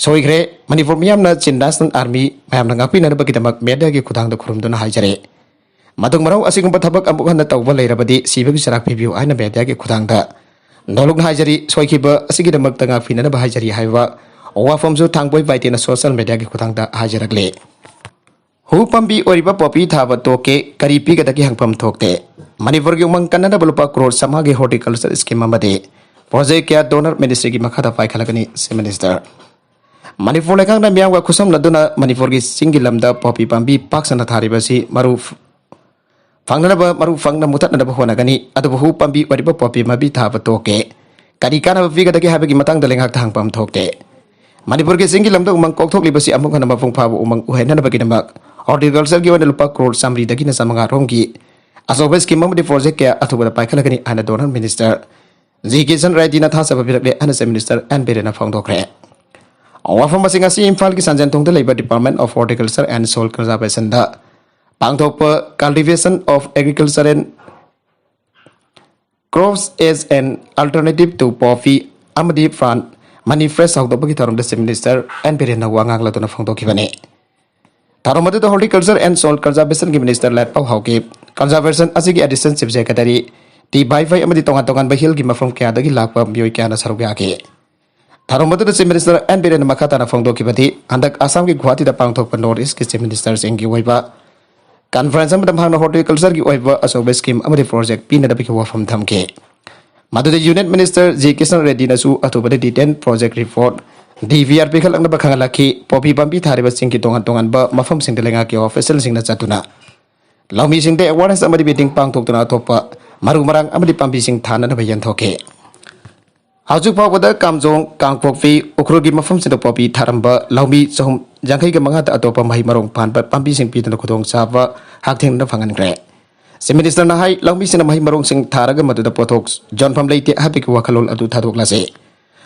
ꯁꯣꯏꯈ꯭ꯔꯦ꯫ ꯃꯅꯤꯄꯨꯔ ꯃꯤꯌꯥꯝꯅ ꯆꯤꯟ ꯅꯦꯁꯅꯦꯜ ꯑꯥꯔꯃꯤ ꯃꯌꯥꯝꯅ ꯉꯥꯛꯄꯤꯅꯅꯕꯒꯤꯗꯃꯛ ꯃꯦꯗꯤꯌꯥꯒꯤ ꯈꯨꯊꯥꯡꯗ ꯈꯨꯔꯨꯝꯗꯨꯅ ꯍꯥꯏꯖꯔꯤ꯫ ꯃꯇꯨꯡ ꯃꯅꯥꯎ ꯑꯁꯤꯒꯨꯝꯕ ꯊꯕꯛ ꯑꯃꯨꯛ ꯍꯟꯅ ꯇꯧꯕ ꯂꯩꯔꯕꯗꯤ ꯁꯤꯕꯒꯤ ꯆꯩꯔꯥꯛ ꯄꯤꯕꯤꯌꯨ ꯍꯥꯏꯅ ꯃꯦꯗꯤꯌꯥꯒꯤ ꯈꯨꯊꯥꯡꯗ ꯅꯣꯂꯨꯛꯅ ꯍꯥꯏꯖꯔꯤ꯫ ꯁꯣꯏꯈꯤꯕ ꯑꯁꯤꯒꯤꯗꯃꯛꯇ ꯉꯥꯛꯄꯤꯅꯅꯕ ꯍꯥꯏꯖꯔꯤ ꯍꯥꯏꯕ ꯋꯥꯐꯝꯁꯨ ꯊꯥꯡꯕꯣꯏ ꯕꯥꯏꯇꯦꯅ ꯁꯣꯁꯤꯌꯦꯜ ꯃꯦꯗꯤꯌꯥꯒꯤ ꯈꯨꯊꯥꯡꯗ ꯍꯥꯏꯖꯔꯛꯂꯤ꯫ ꯍꯨ ꯄꯥꯝꯕꯤ ꯑꯣꯏꯔꯤꯕ ꯄꯣꯄꯤ ꯊꯥꯕ ꯇꯣꯛꯀꯦ, ꯀꯔꯤ ꯄꯤꯒꯗꯒꯦ ꯍꯪꯐꯝ ꯊꯣꯛꯇꯦ꯫ ꯃꯅꯤꯄꯨꯔꯒꯤ ꯎꯃꯪ ꯀꯟꯅꯅꯕ ꯂꯨꯄꯥ ꯀ꯭ꯔꯣꯔ ꯆꯥꯝꯃꯉꯥꯒꯤ ꯍꯣꯔꯇꯤꯀꯜꯆꯔ ꯁ꯭ꯀꯤꯝ ꯑꯃꯗꯤ ꯄ꯭ꯔꯣꯖꯦꯛ ꯀꯌꯥ ꯗꯣꯅꯔ ꯃꯤꯅꯤꯁꯇ꯭ꯔꯤꯒꯤ ꯃꯈꯥꯗ ꯄꯥꯏꯈꯠꯂꯒꯅꯤ, ꯆꯤꯐ ꯃꯤꯅꯤꯁꯇꯔ꯫ ꯃꯅꯤꯄꯨꯔ ꯂꯩꯉꯥꯛꯅ ꯃꯤꯌꯥꯝꯒ ꯈꯨꯠꯁꯝꯅꯗꯨꯅ ꯃꯅꯤꯄꯨꯔꯒꯤ ꯆꯤꯡꯒꯤ ꯂꯝꯗ ꯄꯣꯄꯤ ꯄꯥꯝꯕꯤ ꯄꯥꯛ ꯁꯟꯅ ꯊꯥꯔꯤꯕ ꯑꯁꯤ ꯃꯔꯨ ꯐꯪꯅꯅꯕ, ꯃꯔꯨ ꯐꯪꯅ ꯃꯨꯊꯠꯅꯅꯕ ꯍꯣꯠꯅꯒꯅꯤ꯫ ꯑꯗꯨꯕꯨ ꯍꯨ ꯄꯥꯝꯕꯤ ꯑꯣꯏꯔꯤꯕ ꯄꯣꯄꯤ ꯄꯥꯝꯕꯤ ꯊꯥꯕ ꯇꯣꯛꯀꯦ, ꯀꯔꯤ ꯀꯥꯟꯅꯕ ꯄꯤꯒꯗꯒꯦ ꯍꯥꯏꯕꯒꯤ ꯃꯇꯥꯡꯗ ꯂꯩꯉꯥꯛꯇ ꯍꯪꯐꯝ ꯊꯣꯛꯇꯦ꯫ ꯃꯅꯤꯄꯨꯔꯒꯤ ꯆꯤꯡꯒꯤ ꯂꯝꯗ ꯎꯃꯪ ꯀꯣꯛꯊꯣꯛꯂꯤꯕꯁꯤ ꯑꯃꯨꯛ ꯍꯟꯅ ꯃꯄꯨꯡ ꯐꯥꯕ ꯎꯃꯪ ꯑꯣꯏꯍꯟꯅꯕꯒꯤꯗꯃꯛ ꯍꯣꯔꯇꯤꯀꯜꯆꯔꯒꯤ ꯑꯣꯏꯅ ꯂꯨꯄꯥ ꯀ꯭ꯔꯣꯔ ꯆꯥꯃꯔꯤꯗꯒꯤꯅ ꯆꯥꯃꯉꯥ ꯔꯣꯝꯒꯤ ꯑꯆꯧꯕ ꯁ꯭ꯀꯤꯝ ꯑꯃꯗꯤ ꯄ꯭ꯔꯣꯖꯦꯛ ꯀꯌꯥ ꯑꯊꯨꯕꯗ ꯄꯥꯏꯈꯠꯂꯒꯅꯤ ꯍꯥꯏꯅ ꯗꯣꯅꯔ ꯃꯤꯅꯤꯁꯇꯔ ꯖꯤ ꯀꯤꯁꯟ ꯔꯦꯗꯤꯅ ꯊꯥꯖꯕ ꯄꯤꯔꯛꯂꯦ ꯍꯥꯏꯅ ꯆꯤꯐ ꯃꯤꯅꯤꯁꯇꯔ ꯑꯦꯟ ꯕꯤꯔꯦꯟꯅ ꯐꯣꯡꯗꯣꯛꯈ꯭ꯔꯦ꯫ ꯋꯥꯐꯝ ꯑꯁꯤ ꯉꯁꯤ ꯏꯝꯐꯥꯜꯒꯤ ꯁꯟꯖꯦꯟꯊꯣꯡꯗ ꯂꯩꯕ Department of Horticulture and Soil Conservationꯗ ꯄꯥꯡꯊꯣꯛꯄ Cultivation of Agriculture and Crops as an Alternative to Poppy ꯑꯃꯗꯤ Plant Money Fest ꯍꯧꯗꯣꯛꯄꯒꯤ ꯊꯧꯔꯝꯗ ꯆꯤꯐ ꯃꯤꯅꯤꯁꯇꯔ ꯑꯦꯟ ꯕꯤꯔꯦꯟꯅ ꯋꯥ ꯉꯥꯡꯂꯗꯨꯅ ꯐꯣꯡꯗꯣꯛꯈꯤꯕꯅꯤ꯫ ꯊꯧꯔꯝ ꯑꯗꯨꯗ Horticulture and Soil Conservationꯒꯤ ꯃꯤꯅꯤꯁꯇꯔ ꯂꯥꯏꯠꯄꯥꯎ ꯍꯥꯎꯀꯤꯞ, conservation ꯑꯁꯤꯒꯤ assistant chief secretary T Baiphei ꯑꯃꯗꯤ ꯇꯣꯉꯥꯟ ꯇꯣꯉꯥꯟꯕ ꯍꯤꯜꯒꯤ ꯃꯐꯝ ꯀꯌꯥꯗꯒꯤ ꯂꯥꯛꯄ ꯃꯤꯑꯣꯏ ꯀꯌꯥꯅ ꯁꯔꯨꯛ ꯌꯥꯈꯤ꯫ ꯊꯧꯔꯝ ꯑꯗꯨꯗ ꯆꯤꯐ ꯃꯤꯅꯤꯁꯇꯔ ꯑꯦꯟ ꯕꯤꯔꯦꯟꯅ ꯃꯈꯥ ꯇꯥꯅ ꯐꯣꯡꯗꯣꯛꯈꯤꯕꯗꯤ, ꯍꯟꯗꯛ ꯑꯁꯥꯝꯒꯤ ꯒꯨꯋꯥꯍꯥꯇꯤꯗ ꯄꯥꯡꯊꯣꯛꯄ ꯅꯣꯔꯠ ꯏꯁꯀꯤ ꯆꯤꯐ ꯃꯤꯅꯤꯁꯇꯔꯁꯤꯡꯒꯤ ꯑꯣꯏꯕ ꯀꯟꯐꯔꯦꯟꯁ ꯑꯃꯗ ꯃꯍꯥꯛꯅ ꯍꯣꯔꯇꯤꯀꯜꯆꯔꯒꯤ ꯑꯣꯏꯕ ꯑꯆꯧꯕ ꯁ꯭ꯀꯤꯝ ꯑꯃꯗꯤ ꯄ꯭ꯔꯣꯖꯦꯛ ꯄꯤꯅꯅꯕꯒꯤ ꯋꯥꯐꯝ ꯊꯝꯈꯤ꯫ ꯃꯗꯨꯗ ꯌꯨꯅꯤꯌꯟ ꯃꯤꯅꯤꯁꯇꯔ ꯖꯤ ꯀꯤꯁꯟ ꯔꯦꯗꯤꯅꯁꯨ ꯑꯊꯨꯕꯗ detail project report, ꯗꯤ ꯄꯤ ꯑꯥꯔ ꯄꯤꯈꯠꯂꯛꯅꯕ ꯈꯪꯍꯜꯂꯛꯈꯤ꯫ ꯄꯣꯄꯤ ꯄꯥꯝꯕꯤ ꯊꯥꯔꯤꯕꯁꯤꯡꯒꯤ ꯇꯣꯉꯥꯟ ꯇꯣꯉꯥꯟꯕ ꯃꯐꯝꯁꯤꯡꯗ ꯂꯩꯉꯥꯛꯀꯤ ꯑꯣꯐꯤꯁꯤꯌꯦꯜꯁꯤꯡꯅ ꯆꯠꯇꯨꯅ ꯂꯧꯃꯤꯁꯤꯡꯗ awareness ꯑꯃꯗꯤ meeting ꯄꯥꯡꯊꯣꯛꯇꯨꯅ ꯑꯇꯣꯞꯄ ꯃꯔꯨ ꯃꯔꯥꯡ ꯑꯃꯗꯤ ꯄꯥꯝꯕꯤꯁꯤꯡ ꯊꯥꯅꯅꯕ ꯌꯦꯟꯊꯣꯛꯈꯤ꯫ ꯍꯧꯖꯤꯛ ꯐꯥꯎꯕꯗ ꯀꯥꯝꯖꯣꯡ, ꯀꯥꯡꯄꯣꯛꯄꯤ, ꯎꯈ꯭ꯔꯨꯜꯒꯤ ꯃꯐꯝꯁꯤꯡꯗ ꯄꯣꯄꯤ ꯊꯥꯔꯝꯕ ꯂꯧꯃꯤ ꯆꯍꯨꯝ ꯌꯥꯡꯈꯩꯒ ꯃꯉꯥꯗ ꯑꯇꯣꯞꯄ ꯃꯍꯩ ꯃꯔꯣꯡ ꯄꯥꯟꯕ ꯄꯥꯝꯕꯤꯁꯤꯡ ꯄꯤꯗꯨꯅ ꯈꯨꯗꯣꯡꯆꯥꯕ ꯍꯛꯊꯦꯡꯅꯅ ꯐꯪꯍꯟꯈ꯭ꯔꯦ꯫ ꯆꯤꯐ ꯃꯤꯅꯤꯁꯇꯔꯅ ꯍꯥꯏ, ꯂꯧꯃꯤꯁꯤꯡꯅ ꯃꯍꯩ ꯃꯔꯣꯡꯁꯤꯡ ꯊꯥꯔꯒ ꯃꯗꯨꯗ ꯄꯣꯠꯊꯣꯛ ꯌꯣꯟꯐꯝ ꯂꯩꯇꯦ ꯍꯥꯏꯕꯒꯤ ꯋꯥꯈꯜꯂꯣꯟ ꯑꯗꯨ ꯊꯥꯗꯣꯛꯂꯁꯤ꯫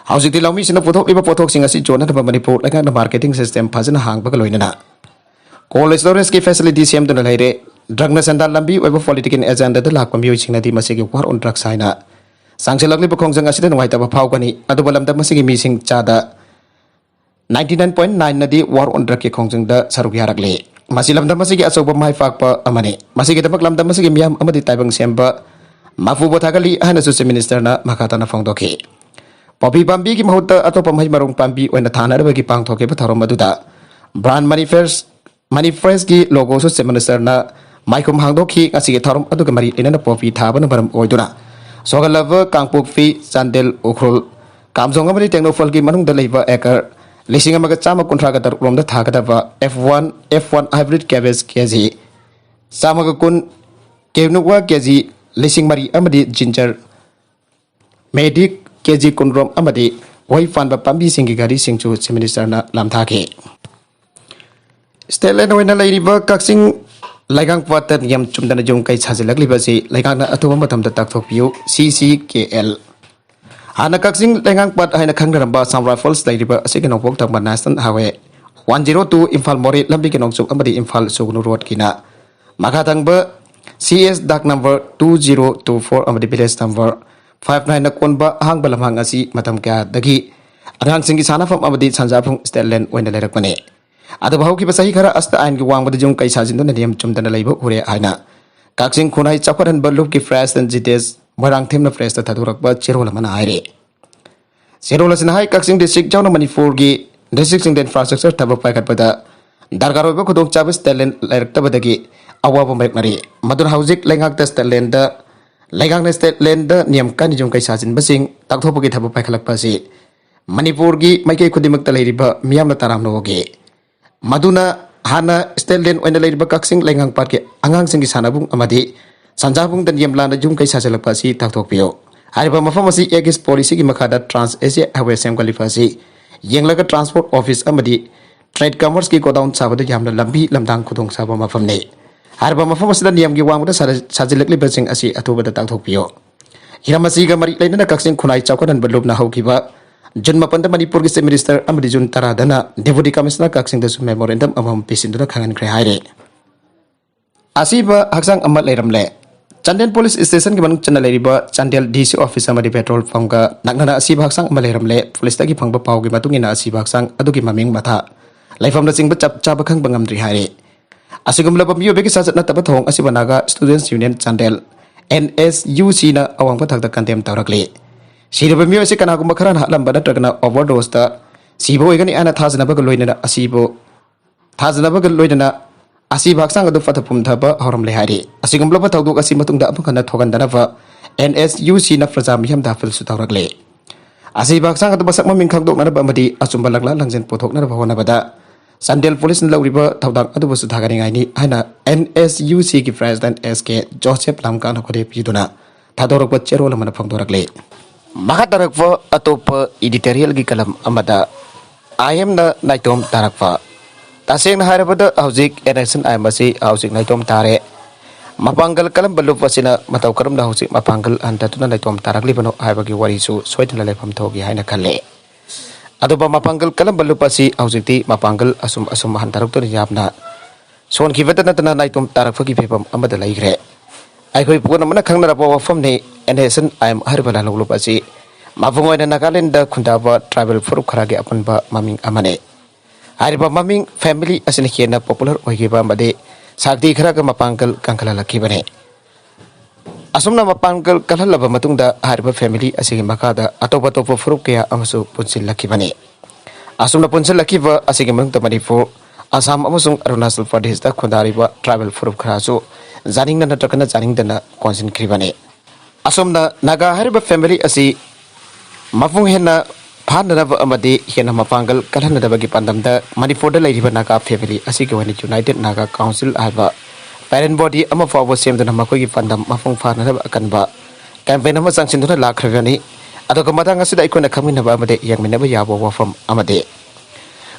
ꯍꯧꯖꯤꯛꯇꯤ ꯂꯧꯃꯤꯁꯤꯡꯅ ꯄꯨꯊꯣꯛꯂꯤꯕ ꯄꯣꯠꯊꯣꯛꯁꯤꯡ ꯑꯁꯤ ꯌꯣꯟꯅꯅꯕ ꯃꯅꯤꯄꯨꯔ ꯂꯩꯉꯥꯛꯅ marketing system ꯐꯖꯅ ꯍꯥꯡꯕꯒ ꯂꯣꯏꯅꯅ Cold storage ꯀꯤ facility ꯁꯦꯝꯗꯨꯅ ꯂꯩꯔꯦ꯫ Drug ꯅ ꯁꯦꯟꯗꯥꯟ ꯂꯝꯕꯤ ꯑꯣꯏꯕ political agenda ꯗ ꯂꯥꯛꯄ ꯃꯤꯑꯣꯏꯁꯤꯡꯅꯗꯤ ꯃꯁꯤꯒꯤ war on drugs ꯍꯥꯏꯅ ꯆꯥꯡꯁꯤꯜꯂꯛꯂꯤꯕ ꯈꯣꯡꯖꯪ ꯑꯁꯤꯗ ꯅꯨꯡꯉꯥꯏꯇꯕ ꯐꯥꯎꯒꯅꯤ꯫ ꯑꯗꯨꯕꯨ ꯂꯝꯗꯝ ꯑꯁꯤꯒꯤ ꯃꯤꯁꯤꯡ ꯆꯥꯗ ninety nine point nine ꯅꯗꯤ war on drug ꯀꯤ ꯈꯣꯡꯖꯪꯗ ꯁꯔꯨꯛ ꯌꯥꯔꯛꯂꯤ꯫ ꯃꯁꯤ ꯂꯝꯗꯝ ꯑꯁꯤꯒꯤ ꯑꯆꯧꯕ ꯃꯥꯏ ꯄꯥꯛꯄ ꯑꯃꯅꯤ꯫ ꯃꯁꯤꯒꯤꯗꯃꯛ ꯂꯝꯗꯝ ꯑꯁꯤꯒꯤ ꯃꯤꯌꯥꯝ ꯑꯃꯗꯤ ꯇꯥꯏꯕꯪ ꯁꯦꯝꯕ ꯃꯄꯨꯕꯨ ꯊꯥꯒꯠꯂꯤ ꯍꯥꯏꯅꯁꯨ Chief Minister ꯅ ꯃꯈꯥ ꯇꯥꯅ ꯐꯣꯡꯗꯣꯛꯈꯤ꯫ ꯄꯣꯄꯤ ꯄꯥꯝꯕꯤꯒꯤ ꯃꯍꯨꯠꯇ ꯑꯇꯣꯞꯄ ꯃꯍꯩ ꯃꯔꯣꯡ ꯄꯥꯝꯕꯤ ꯑꯣꯏꯅ ꯊꯥꯅꯅꯕꯒꯤ ꯄꯥꯡꯊꯣꯛꯈꯤꯕ ꯊꯧꯔꯝ ꯑꯗꯨꯗ brand manifest ꯃꯅꯤꯐꯦꯁꯀꯤ logo ꯁꯨ Chief Minister ꯅ ꯃꯥꯏꯈꯨꯝ ꯍꯥꯡꯗꯣꯛꯈꯤ꯫ ꯉꯁꯤꯒꯤ ꯊꯧꯔꯝ ꯑꯗꯨꯒ ꯃꯔꯤ ꯂꯩꯅꯅ ꯄꯣꯄꯤ ꯊꯥꯕꯅ ꯃꯔꯝ ꯑꯣꯏꯗꯨꯅ ꯁꯣꯒꯠꯂꯕ ꯀꯥꯡꯄꯣꯛꯄꯤ, ꯆꯥꯟꯗꯦꯜ, ꯎꯈ꯭ꯔꯨꯜ, ꯀꯥꯝꯖꯣꯡ ꯑꯃꯗꯤ ꯇꯦꯡꯅꯧꯄꯜꯒꯤ ꯃꯅꯨꯡꯗ ꯂꯩꯕ acre ꯂꯤꯁꯤꯡ ꯑꯃꯒ ꯆꯥꯝꯃ ꯀꯨꯟꯊ꯭ꯔꯥꯒ ꯇꯔꯨꯛ ꯔꯣꯝꯗ ꯊꯥꯒꯗꯕ F one, F one hybrid cabbage K G ꯆꯥꯝꯃꯒ ꯀꯨꯟ, quinoa K G ꯂꯤꯁꯤꯡ ꯃꯔꯤ ꯑꯃꯗꯤ ginger ꯃꯦꯗꯤꯛ K G ꯀꯨꯟꯔꯣꯝ ꯑꯃꯗꯤ ꯎꯍꯩ ꯄꯥꯟꯕ ꯄꯥꯝꯕꯤꯁꯤꯡꯒꯤ ꯒꯥꯔꯤꯁꯤꯡꯁꯨ Chief Minister ꯅ ꯂꯥꯝꯊꯥꯈꯤ꯫ State land ꯑꯣꯏꯅ ꯂꯩꯔꯤꯕ ꯀꯛꯆꯤꯡ ꯂꯩꯉꯥꯡꯄꯥꯠꯇ ꯅꯤꯌꯝ ꯆꯨꯝꯗꯅ ꯌꯨꯝ ꯀꯩ ꯁꯥꯖꯤꯜꯂꯛꯂꯤꯕꯁꯤ ꯂꯩꯉꯥꯛꯅ ꯑꯊꯨꯕ ꯃꯇꯝꯗ ꯇꯥꯛꯊꯣꯛꯄꯤꯌꯨ, C C K L꯫ ꯍꯥꯟꯅ ꯀꯛꯆꯤꯡ ꯂꯩꯉꯥꯡꯄꯥꯠ ꯍꯥꯏꯅ ꯈꯪꯅꯔꯝꯕ Assam Rifles ꯂꯩꯔꯤꯕ ꯑꯁꯤꯒꯤ ꯅꯣꯡꯄꯣꯛ ꯊꯪꯕ National Highway one zero two Imphal ꯃꯣꯔꯦ ꯂꯝꯕꯤꯒꯤ ꯅꯣꯡꯆꯨꯞ ꯑꯃꯗꯤ ꯏꯝꯐꯥꯜ ꯁꯨꯒꯅꯨ road ꯀꯤꯅ ꯃꯈꯥ ꯊꯪꯕ C S ꯗꯥꯛ number two zero two four ꯑꯃꯗꯤ village number five nine ꯅ ꯀꯣꯟꯕ ꯑꯍꯥꯡꯕ ꯂꯝꯍꯥꯡ ꯑꯁꯤ ꯃꯇꯝ ꯀꯌꯥꯗꯒꯤ ꯑꯉꯥꯡꯁꯤꯡꯒꯤ ꯁꯥꯟꯅꯐꯝ ꯑꯃꯗꯤ ꯁꯥꯟꯖꯥꯐꯝ state land ꯑꯣꯏꯅ ꯂꯩꯔꯛꯄꯅꯤ꯫ ꯑꯗꯨꯕꯨ ꯍꯧꯈꯤꯕ ꯆꯍꯤ ꯈꯔ ꯑꯁꯤꯗ ꯑꯥꯏꯟꯒꯤ ꯋꯥꯡꯃꯗ ꯌꯨꯝ ꯀꯩ ꯁꯥꯖꯤꯟꯗꯨꯅ ꯅꯤꯌꯝ ꯆꯨꯝꯗꯅ ꯂꯩꯕ ꯎꯔꯦ ꯍꯥꯏꯅ ꯀꯛꯆꯤꯡ ꯈꯨꯟꯅꯥꯏ ꯆꯥꯎꯈꯠꯍꯟꯕ ꯂꯨꯞꯀꯤ President ꯖꯤꯇꯦꯁ ꯃꯣꯏꯔꯥꯡꯊꯦꯝꯅ press ꯇ ꯊꯥꯗꯣꯔꯛꯄ ꯆꯦꯔꯣꯜ ꯑꯃꯅ ꯍꯥꯏꯔꯤ꯫ ꯆꯦꯔꯣꯜ ꯑꯁꯤꯅ ꯍꯥꯏ, ꯀꯛꯆꯤꯡ district ꯌꯥꯎꯅ ꯃꯅꯤꯄꯨꯔꯒꯤ district ꯁꯤꯡꯗ infrastructure ꯊꯕꯛ ꯄꯥꯏꯈꯠꯄꯗ ꯗꯔꯀꯥꯔ ꯑꯣꯏꯕ ꯈꯨꯗꯣꯡꯆꯥꯕ state land ꯂꯩꯔꯛꯇꯕꯗꯒꯤ ꯑꯋꯥꯕ ꯃꯥꯌꯣꯛꯅꯔꯤ꯫ ꯃꯗꯨꯅ ꯍꯧꯖꯤꯛ ꯂꯩꯉꯥꯛꯇ state land ꯂꯩꯉꯥꯛꯅ state land ꯅꯤꯌꯝ ꯀꯥꯏꯅ ꯌꯨꯝ ꯀꯩ ꯁꯥꯖꯤꯟꯕꯁꯤꯡ ꯇꯥꯛꯊꯣꯛꯄꯒꯤ ꯊꯕꯛ ꯄꯥꯏꯈꯠꯂꯛꯄ ꯑꯁꯤ ꯃꯅꯤꯄꯨꯔꯒꯤ ꯃꯥꯏꯀꯩ ꯈꯨꯗꯤꯡꯃꯛꯇ ꯂꯩꯔꯤꯕ ꯃꯤꯌꯥꯝꯅ ꯇꯔꯥꯝꯅ ꯑꯣꯛꯏ꯫ ꯃꯗꯨꯅ ꯍꯥꯟꯅ state land ꯑꯣꯏꯅ ꯂꯩꯔꯤꯕ ꯀꯛꯆꯤꯡ ꯂꯩꯉꯥꯡꯄꯥꯠꯀꯤ ꯑꯉꯥꯡꯁꯤꯡꯒꯤ ꯁꯥꯟꯅꯕꯨꯡ ꯑꯃꯗꯤ ꯁꯥꯟꯖꯥꯕꯨꯡꯗ ꯅꯤꯌꯝ ꯂꯥꯟꯅ ꯌꯨꯝ ꯀꯩ ꯁꯥꯖꯤꯜꯂꯛꯄ ꯑꯁꯤ ꯇꯥꯛꯊꯣꯛꯄꯤꯌꯨ꯫ ꯍꯥꯏꯔꯤꯕ ꯃꯐꯝ ꯑꯁꯤ Aegis Policy ꯒꯤ ꯃꯈꯥꯗ Trans Asia Highway ꯁꯦꯝꯒꯠꯂꯤꯕ ꯑꯁꯤ ꯌꯦꯡꯂꯒ transport office ꯑꯃꯗꯤ trade commerce ꯀꯤ godown ꯁꯥꯕꯗ ꯌꯥꯝꯅ ꯂꯝꯕꯤ ꯂꯝꯗꯥꯡ ꯈꯨꯗꯣꯡꯆꯥꯕ ꯃꯐꯝꯅꯤ꯫ ꯍꯥꯏꯔꯤꯕ ꯃꯐꯝ ꯑꯁꯤꯗ ꯅꯤꯌꯝꯒꯤ ꯋꯥꯡꯃꯗ ꯁꯥꯖ-, ꯁꯥꯖꯤꯜꯂꯛꯂꯤꯕꯁꯤꯡ ꯑꯁꯤ ꯑꯊꯨꯕꯗ ꯇꯥꯛꯊꯣꯛꯄꯤꯌꯨ꯫ ꯍꯤꯔꯝ ꯑꯁꯤꯒ ꯃꯔꯤ ꯂꯩꯅꯅ ꯀꯛꯆꯤꯡ ꯈꯨꯟꯅꯥꯏ ꯆꯥꯎꯈꯠꯍꯟꯕ ꯂꯨꯞꯅ ꯍꯧꯈꯤꯕ ꯖꯨꯟ ꯃꯥꯄꯟꯗ ꯃꯅꯤꯄꯨꯔꯒꯤ Chief Minister ꯑꯃꯗꯤ ꯖꯨꯟ ꯇꯔꯥꯗꯅ Deputy Commissioner ꯀꯛꯆꯤꯡꯗꯁꯨ memorandum ꯑꯃꯃꯝ ꯄꯤꯁꯤꯟꯗꯨꯅ ꯈꯪꯍꯟꯈ꯭ꯔꯦ ꯍꯥꯏꯔꯤ꯫ ꯑꯁꯤꯕ ꯍꯛꯆꯥꯡ ꯑꯃ ꯂꯩꯔꯝꯂꯦ꯫ ꯆꯥꯟꯗꯦꯜ Police Stationꯒꯤ ꯃꯅꯨꯡ ꯆꯟꯅ ꯂꯩꯔꯤꯕ ꯆꯥꯟꯗꯦꯜ DC office ꯑꯃꯗꯤ petrol pumpꯒ ꯅꯛꯅꯅ ꯑꯁꯤꯕ ꯍꯛꯆꯥꯡ ꯑꯃ ꯂꯩꯔꯝꯂꯦ꯫ Policeꯇꯒꯤ ꯐꯪꯕ ꯄꯥꯎꯒꯤ ꯃꯇꯨꯡ ꯏꯟꯅ ꯑꯁꯤꯕ ꯍꯛꯆꯥꯡ ꯑꯗꯨꯒꯤ ꯃꯃꯤꯡ, ꯃꯊꯥ, ꯂꯩꯐꯝꯅꯆꯤꯡꯕ ꯆꯞ ꯆꯥꯕ ꯈꯪꯕ ꯉꯝꯗ꯭ꯔꯤ ꯍꯥꯏꯔꯤ꯫ ꯑꯁꯤꯒꯨꯝꯂꯕ ꯃꯤꯑꯣꯏꯕꯒꯤ ꯁꯥꯖꯠ ꯅꯠꯇꯕ ꯊꯧꯑꯣꯡ ꯑꯁꯤꯕꯨ Naga Students Union ꯆꯥꯟꯗꯦꯜ, NSUCꯅ ꯑꯋꯥꯡꯕ ꯊꯥꯛꯇ condemn ꯇꯧꯔꯛꯂꯤ꯫ ꯁꯤꯔꯕ ꯃꯤꯑꯣꯏ ꯑꯁꯤ ꯀꯅꯥꯒꯨꯝꯕ ꯈꯔꯅ ꯍꯥꯠꯂꯝꯕ ꯅꯠꯇ꯭ꯔꯒꯅ overdoseꯇ ꯁꯤꯕ ꯑꯣꯏꯒꯅꯤ ꯍꯥꯏꯅ ꯊꯥꯖꯅꯕꯒ ꯂꯣꯏꯅꯅ ꯑꯁꯤꯕꯨ ꯊꯥꯖꯅꯕꯒ ꯂꯣꯏꯅꯅ ꯑꯁꯤꯕ ꯍꯛꯆꯥꯡ ꯑꯗꯨ ꯐꯠꯇ ꯄꯨꯝꯊꯕ ꯍꯧꯔꯝꯂꯦ ꯍꯥꯏꯔꯤ꯫ ꯑꯁꯤꯒꯨꯝꯂꯕ ꯊꯧꯗꯣꯛ ꯑꯁꯤ ꯃꯇꯨꯡꯗ ꯑꯃꯨꯛ ꯍꯟꯅ ꯊꯣꯛꯍꯟꯗꯅꯕ NSUCꯅ ꯄ꯭ꯔꯖꯥ ꯃꯤꯌꯥꯝꯗ appealꯁꯨ ꯇꯧꯔꯛꯂꯤ꯫ ꯑꯁꯤꯕ ꯍꯛꯆꯥꯡ ꯑꯗꯨ ꯃꯁꯛ ꯃꯃꯤꯡ ꯈꯪꯗꯣꯛꯅꯅꯕ ꯑꯃꯗꯤ ꯑꯆꯨꯝꯕ ꯂꯛꯂꯥ ꯂꯪꯖꯦꯜ ꯄꯨꯊꯣꯛꯅꯅꯕ ꯍꯣꯠꯅꯕꯗ ꯆꯥꯟꯗꯦꯜ Policeꯅ ꯂꯧꯔꯤꯕ ꯊꯧꯗꯥꯡ ꯑꯗꯨꯕꯨꯁꯨ ꯊꯥꯒꯠꯅꯤꯡꯉꯥꯏꯅꯤ ꯍꯥꯏꯅ NSUCꯒꯤ President S K Joseph ꯂꯝꯀꯥꯡꯅ ꯈꯨꯗꯩ ꯄꯤꯗꯨꯅ ꯊꯥꯗꯣꯔꯛꯄ ꯆꯦꯔꯣꯜ ꯑꯃꯅ ꯐꯣꯡꯗꯣꯔꯛꯂꯤ꯫ ꯃꯈꯥ ꯇꯥꯔꯛꯄ ꯑꯇꯣꯞꯄ editorialꯒꯤ ꯀꯂꯝ ꯑꯃꯗ IMꯅ ꯅꯥꯏꯇꯣꯝ ꯇꯥꯔꯛꯄ꯫ ꯇꯁꯦꯡꯅ ꯍꯥꯏꯔꯕꯗ ꯍꯧꯖꯤꯛ NSCN-IM ꯑꯁꯤ ꯍꯧꯖꯤꯛ ꯅꯥꯏꯇꯣꯝ ꯇꯥꯔꯦ꯫ ꯃꯄꯥꯡꯒꯜ ꯀꯜꯂꯝꯕ ꯂꯨꯞ ꯑꯁꯤꯅ ꯃꯇꯧ ꯀꯔꯝꯅ ꯍꯧꯖꯤꯛ ꯃꯄꯥꯡꯒꯜ ꯍꯟꯊꯗꯨꯅ ꯅꯥꯏꯇꯣꯝ ꯇꯥꯔꯛꯂꯤꯕꯅꯣ ꯍꯥꯏꯕꯒꯤ ꯋꯥꯔꯤꯁꯨ ꯁꯣꯏꯗꯅ ꯂꯩꯐꯝ ꯊꯣꯛꯏ ꯍꯥꯏꯅ ꯈꯜꯂꯤ꯫ ꯑꯗꯨꯕꯨ ꯃꯄꯥꯡꯒꯜ ꯀꯜꯂꯝꯕ ꯂꯨꯞ ꯑꯁꯤ ꯍꯧꯖꯤꯛꯇꯤ ꯃꯄꯥꯡꯒꯜ ꯑꯁꯨꯝ ꯑꯁꯨꯝ ꯍꯟꯊꯔꯛꯇꯨꯅ ꯌꯥꯝꯅ ꯁꯣꯟꯈꯤꯕꯇ ꯅꯠꯇꯅ ꯅꯥꯏꯇꯣꯝ ꯇꯥꯔꯛꯄꯒꯤ ꯐꯤꯕꯝ ꯑꯃꯗ ꯂꯩꯈ꯭ꯔꯦ꯫ ꯑꯩꯈꯣꯏ ꯄꯨꯝꯅꯃꯛꯅ ꯈꯪꯅꯔꯕ ꯋꯥꯐꯝꯅꯤ, NSCN-IM ꯍꯥꯏꯔꯤꯕ ꯂꯥꯜꯍꯧꯂꯨꯞ ꯑꯁꯤ ꯃꯄꯨꯡ ꯑꯣꯏꯅ ꯅꯥꯒꯥꯂꯦꯟꯗ ꯈꯨꯟꯗꯥꯕ tribal ꯐꯨꯔꯨꯞ ꯈꯔꯒꯤ ꯑꯄꯨꯟꯕ ꯃꯃꯤꯡ ꯑꯃꯅꯤ꯫ ꯍꯥꯏꯔꯤꯕ ꯃꯃꯤꯡ family ꯑꯁꯤꯅ ꯍꯦꯟꯅ popular ꯑꯣꯏꯈꯤꯕ ꯑꯃꯗꯤ ꯁꯛꯇꯤ ꯈꯔꯒ ꯃꯄꯥꯡꯒꯜ ꯀꯟꯈꯠꯍꯜꯂꯛꯈꯤꯕꯅꯤ꯫ ꯑꯁꯨꯝꯅ ꯃꯄꯥꯡꯒꯜ ꯀꯜꯍꯜꯂꯕ ꯃꯇꯨꯡꯗ ꯍꯥꯏꯔꯤꯕ family ꯑꯁꯤꯒꯤ ꯃꯈꯥꯗ ꯑꯇꯣꯞ ꯑꯇꯣꯞꯄ ꯐꯨꯔꯨꯞ ꯀꯌꯥ ꯑꯃꯁꯨ ꯄꯨꯟꯁꯤꯜꯂꯛꯈꯤꯕꯅꯤ꯫ ꯑꯁꯨꯝꯅ ꯄꯨꯟꯁꯤꯜꯂꯛꯈꯤꯕ ꯑꯁꯤꯒꯤ ꯃꯅꯨꯡꯗ ꯃꯅꯤꯄꯨꯔ, ꯑꯁꯥꯝ ꯑꯃꯁꯨꯡ ꯑꯔꯨꯅꯥꯆꯜ ꯄ꯭ꯔꯗꯦꯁꯇ ꯈꯨꯟꯗꯥꯔꯤꯕ tribal ꯐꯨꯔꯨꯞ ꯈꯔꯁꯨ ꯌꯥꯅꯤꯡꯅ ꯅꯠꯇ꯭ꯔꯒꯅ ꯌꯥꯅꯤꯡꯗꯅ ꯀꯣꯟꯁꯤꯟꯈ꯭ꯔꯤꯕꯅꯤ꯫ ꯑꯁꯨꯝꯅ ꯅꯥꯒꯥ ꯍꯥꯏꯔꯤꯕ family ꯑꯁꯤ ꯃꯄꯨꯡ ꯍꯦꯟꯅ ꯐꯥꯍꯟꯅꯅꯕ ꯑꯃꯗꯤ ꯍꯦꯟꯅ ꯃꯄꯥꯡꯒꯜ ꯀꯜꯍꯟꯅꯅꯕꯒꯤ ꯄꯥꯟꯗꯝꯗ ꯃꯅꯤꯄꯨꯔꯗ ꯂꯩꯔꯤꯕ ꯅꯥꯒꯥ family ꯑꯁꯤꯒꯤ ꯑꯣꯏꯅ United Naga Council ꯍꯥꯏꯕ parent body ꯑꯃ ꯐꯥꯎꯕ ꯁꯦꯝꯗꯨꯅ ꯃꯈꯣꯏꯒꯤ ꯄꯥꯟꯗꯝ ꯃꯄꯨꯡ ꯐꯥꯅꯅꯕ ꯑꯀꯟꯕ campaign ꯑꯃ ꯆꯪꯁꯤꯟꯗꯨꯅ ꯂꯥꯛꯈ꯭ꯔꯕꯅꯤ꯫ ꯑꯗꯨꯒ ꯃꯇꯥꯡ ꯑꯁꯤꯗ ꯑꯩꯈꯣꯏꯅ ꯈꯪꯃꯤꯟꯅꯕ ꯑꯃꯗꯤ ꯌꯦꯡꯃꯤꯟꯅꯕ ꯌꯥꯕ ꯋꯥꯐꯝ ꯑꯃꯗꯤ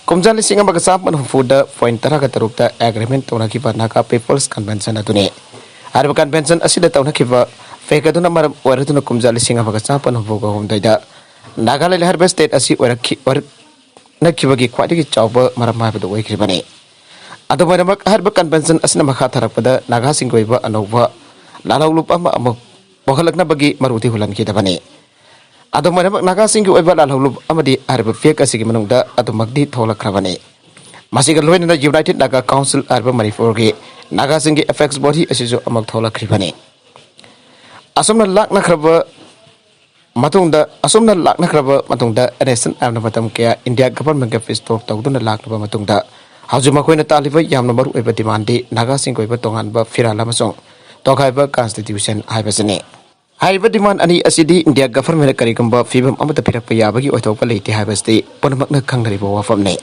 ꯀꯨꯝꯖꯥ ꯂꯤꯁꯤꯡ ꯑꯃꯒ ꯆꯥꯃꯥꯄꯟ ꯍꯨꯝꯐꯨꯗ point ꯇꯔꯥꯒ ꯇꯔꯨꯛꯇ agreement ꯇꯧꯅꯈꯤꯕ Naga People's Convention ꯑꯗꯨꯅꯤ꯫ ꯍꯥꯏꯔꯤꯕ convention ꯑꯁꯤꯗ ꯇꯧꯅꯈꯤꯕ ꯐꯦꯛ ꯑꯗꯨꯅ ꯃꯔꯝ ꯑꯣꯏꯔꯗꯨꯅ ꯀꯨꯝꯖꯥ ꯂꯤꯁꯤꯡ ꯑꯃꯒ ꯆꯥꯃꯥꯄꯟ ꯍꯨꯝꯐꯨꯒ ꯍꯨꯝꯗꯣꯏꯗ ꯅꯥꯒꯥꯂꯦꯟ ꯍꯥꯏꯔꯤꯕ ꯁ꯭ꯇꯦꯠ ꯑꯁꯤ ꯑꯣꯏꯔꯛꯈꯤ ꯑꯣꯏꯔꯛꯅꯈꯤꯕꯒꯤ ꯈ꯭ꯋꯥꯏꯗꯒꯤ ꯆꯥꯎꯕ ꯃꯔꯝ ꯍꯥꯏꯕꯗꯨ ꯑꯣꯏꯈ꯭ꯔꯤꯕꯅꯤ꯫ ꯑꯗꯨꯝ ꯑꯣꯏꯅꯃꯛ, ꯍꯥꯏꯔꯤꯕ ꯀꯟꯚꯦꯟꯁꯟ ꯑꯁꯤꯅ ꯃꯈꯥ ꯊꯥꯔꯛꯄꯗ ꯅꯥꯒꯥꯁꯤꯡꯒꯤ ꯑꯣꯏꯕ ꯑꯅꯧꯕ ꯂꯥꯜꯍꯧꯂꯨꯞ ꯑꯃ ꯑꯃꯨꯛ ꯄꯣꯛꯍꯜꯂꯛꯅꯕꯒꯤ ꯃꯔꯨꯗꯤ ꯍꯨꯜꯍꯟꯈꯤꯗꯕꯅꯤ꯫ ꯑꯗꯨꯝ ꯑꯣꯏꯅꯃꯛ, ꯅꯥꯒꯥꯁꯤꯡꯒꯤ ꯑꯣꯏꯕ ꯂꯥꯜꯍꯧꯂꯨꯞ ꯑꯃꯗꯤ ꯍꯥꯏꯔꯤꯕ ꯐꯦꯛ ꯑꯁꯤꯒꯤ ꯃꯅꯨꯡꯗ ꯑꯗꯨꯃꯛꯇꯤ ꯊꯣꯛꯂꯛꯈ꯭ꯔꯕꯅꯤ꯫ ꯃꯁꯤꯒ ꯂꯣꯏꯅꯅ ꯌꯨꯅꯥꯏꯇꯦꯠ ꯅꯥꯒꯥ ꯀꯥꯎꯟꯁꯤꯜ ꯍꯥꯏꯔꯤꯕ ꯃꯅꯤꯄꯨꯔꯒꯤ ꯅꯥꯒꯥꯁꯤꯡꯒꯤ ꯑꯦꯄꯦꯛꯁ ꯕꯣꯗꯤ ꯑꯁꯤꯁꯨ ꯑꯃꯨꯛ ꯊꯣꯛꯂꯛꯈ꯭ꯔꯤꯕꯅꯤ꯫ ꯑꯁꯨꯝꯅ ꯂꯥꯛꯅꯈ꯭ꯔꯕ ꯃꯇꯨꯡꯗ ꯑꯁꯨꯝꯅ ꯂꯥꯛꯅꯈ꯭ꯔꯕ ꯃꯇꯨꯡꯗ, ꯑꯦꯟ ꯑꯦꯁ ꯑꯦꯟ ꯑꯥꯏ ꯑꯦꯝꯅ ꯃꯇꯝ ꯀꯌꯥ ꯏꯟꯗꯤꯌꯥ ꯒꯚꯔꯟꯃꯦꯟꯠꯀ ꯄꯤꯁ ꯇꯣꯛ ꯇꯧꯗꯨꯅ ꯂꯥꯛꯂꯕ ꯃꯇꯨꯡꯗ, ꯍꯧꯖꯤꯛ ꯃꯈꯣꯏꯅ ꯇꯥꯜꯂꯤꯕ ꯌꯥꯝꯅ ꯃꯔꯨ ꯑꯣꯏꯕ ꯗꯤꯃꯥꯟꯗꯤ ꯅꯥꯒꯥꯁꯤꯡꯒꯤ ꯑꯣꯏꯕ ꯇꯣꯉꯥꯟꯕ ꯐꯤꯔꯥꯜ ꯑꯃꯁꯨꯡ ꯇꯣꯈꯥꯏꯕ ꯀꯟꯁꯇꯤꯇ꯭ꯌꯨꯁꯟ ꯍꯥꯏꯕꯁꯤꯅꯤ꯫ ꯍꯥꯏꯔꯤꯕ ꯗꯤꯃꯥꯟ ꯑꯅꯤ ꯑꯁꯤꯗꯤ ꯏꯟꯗꯤꯌꯥ ꯒꯚꯔꯟꯃꯦꯟꯠꯅ ꯀꯔꯤꯒꯨꯝꯕ ꯐꯤꯕꯝ ꯑꯃꯠꯇ ꯄꯤꯔꯛꯄ ꯌꯥꯕꯒꯤ ꯑꯣꯏꯊꯣꯛꯄ ꯂꯩꯇꯦ ꯍꯥꯏꯕꯁꯤꯗꯤ ꯄꯨꯝꯅꯃꯛꯅ ꯈꯪꯅꯔꯤꯕ ꯋꯥꯐꯝꯅꯤ꯫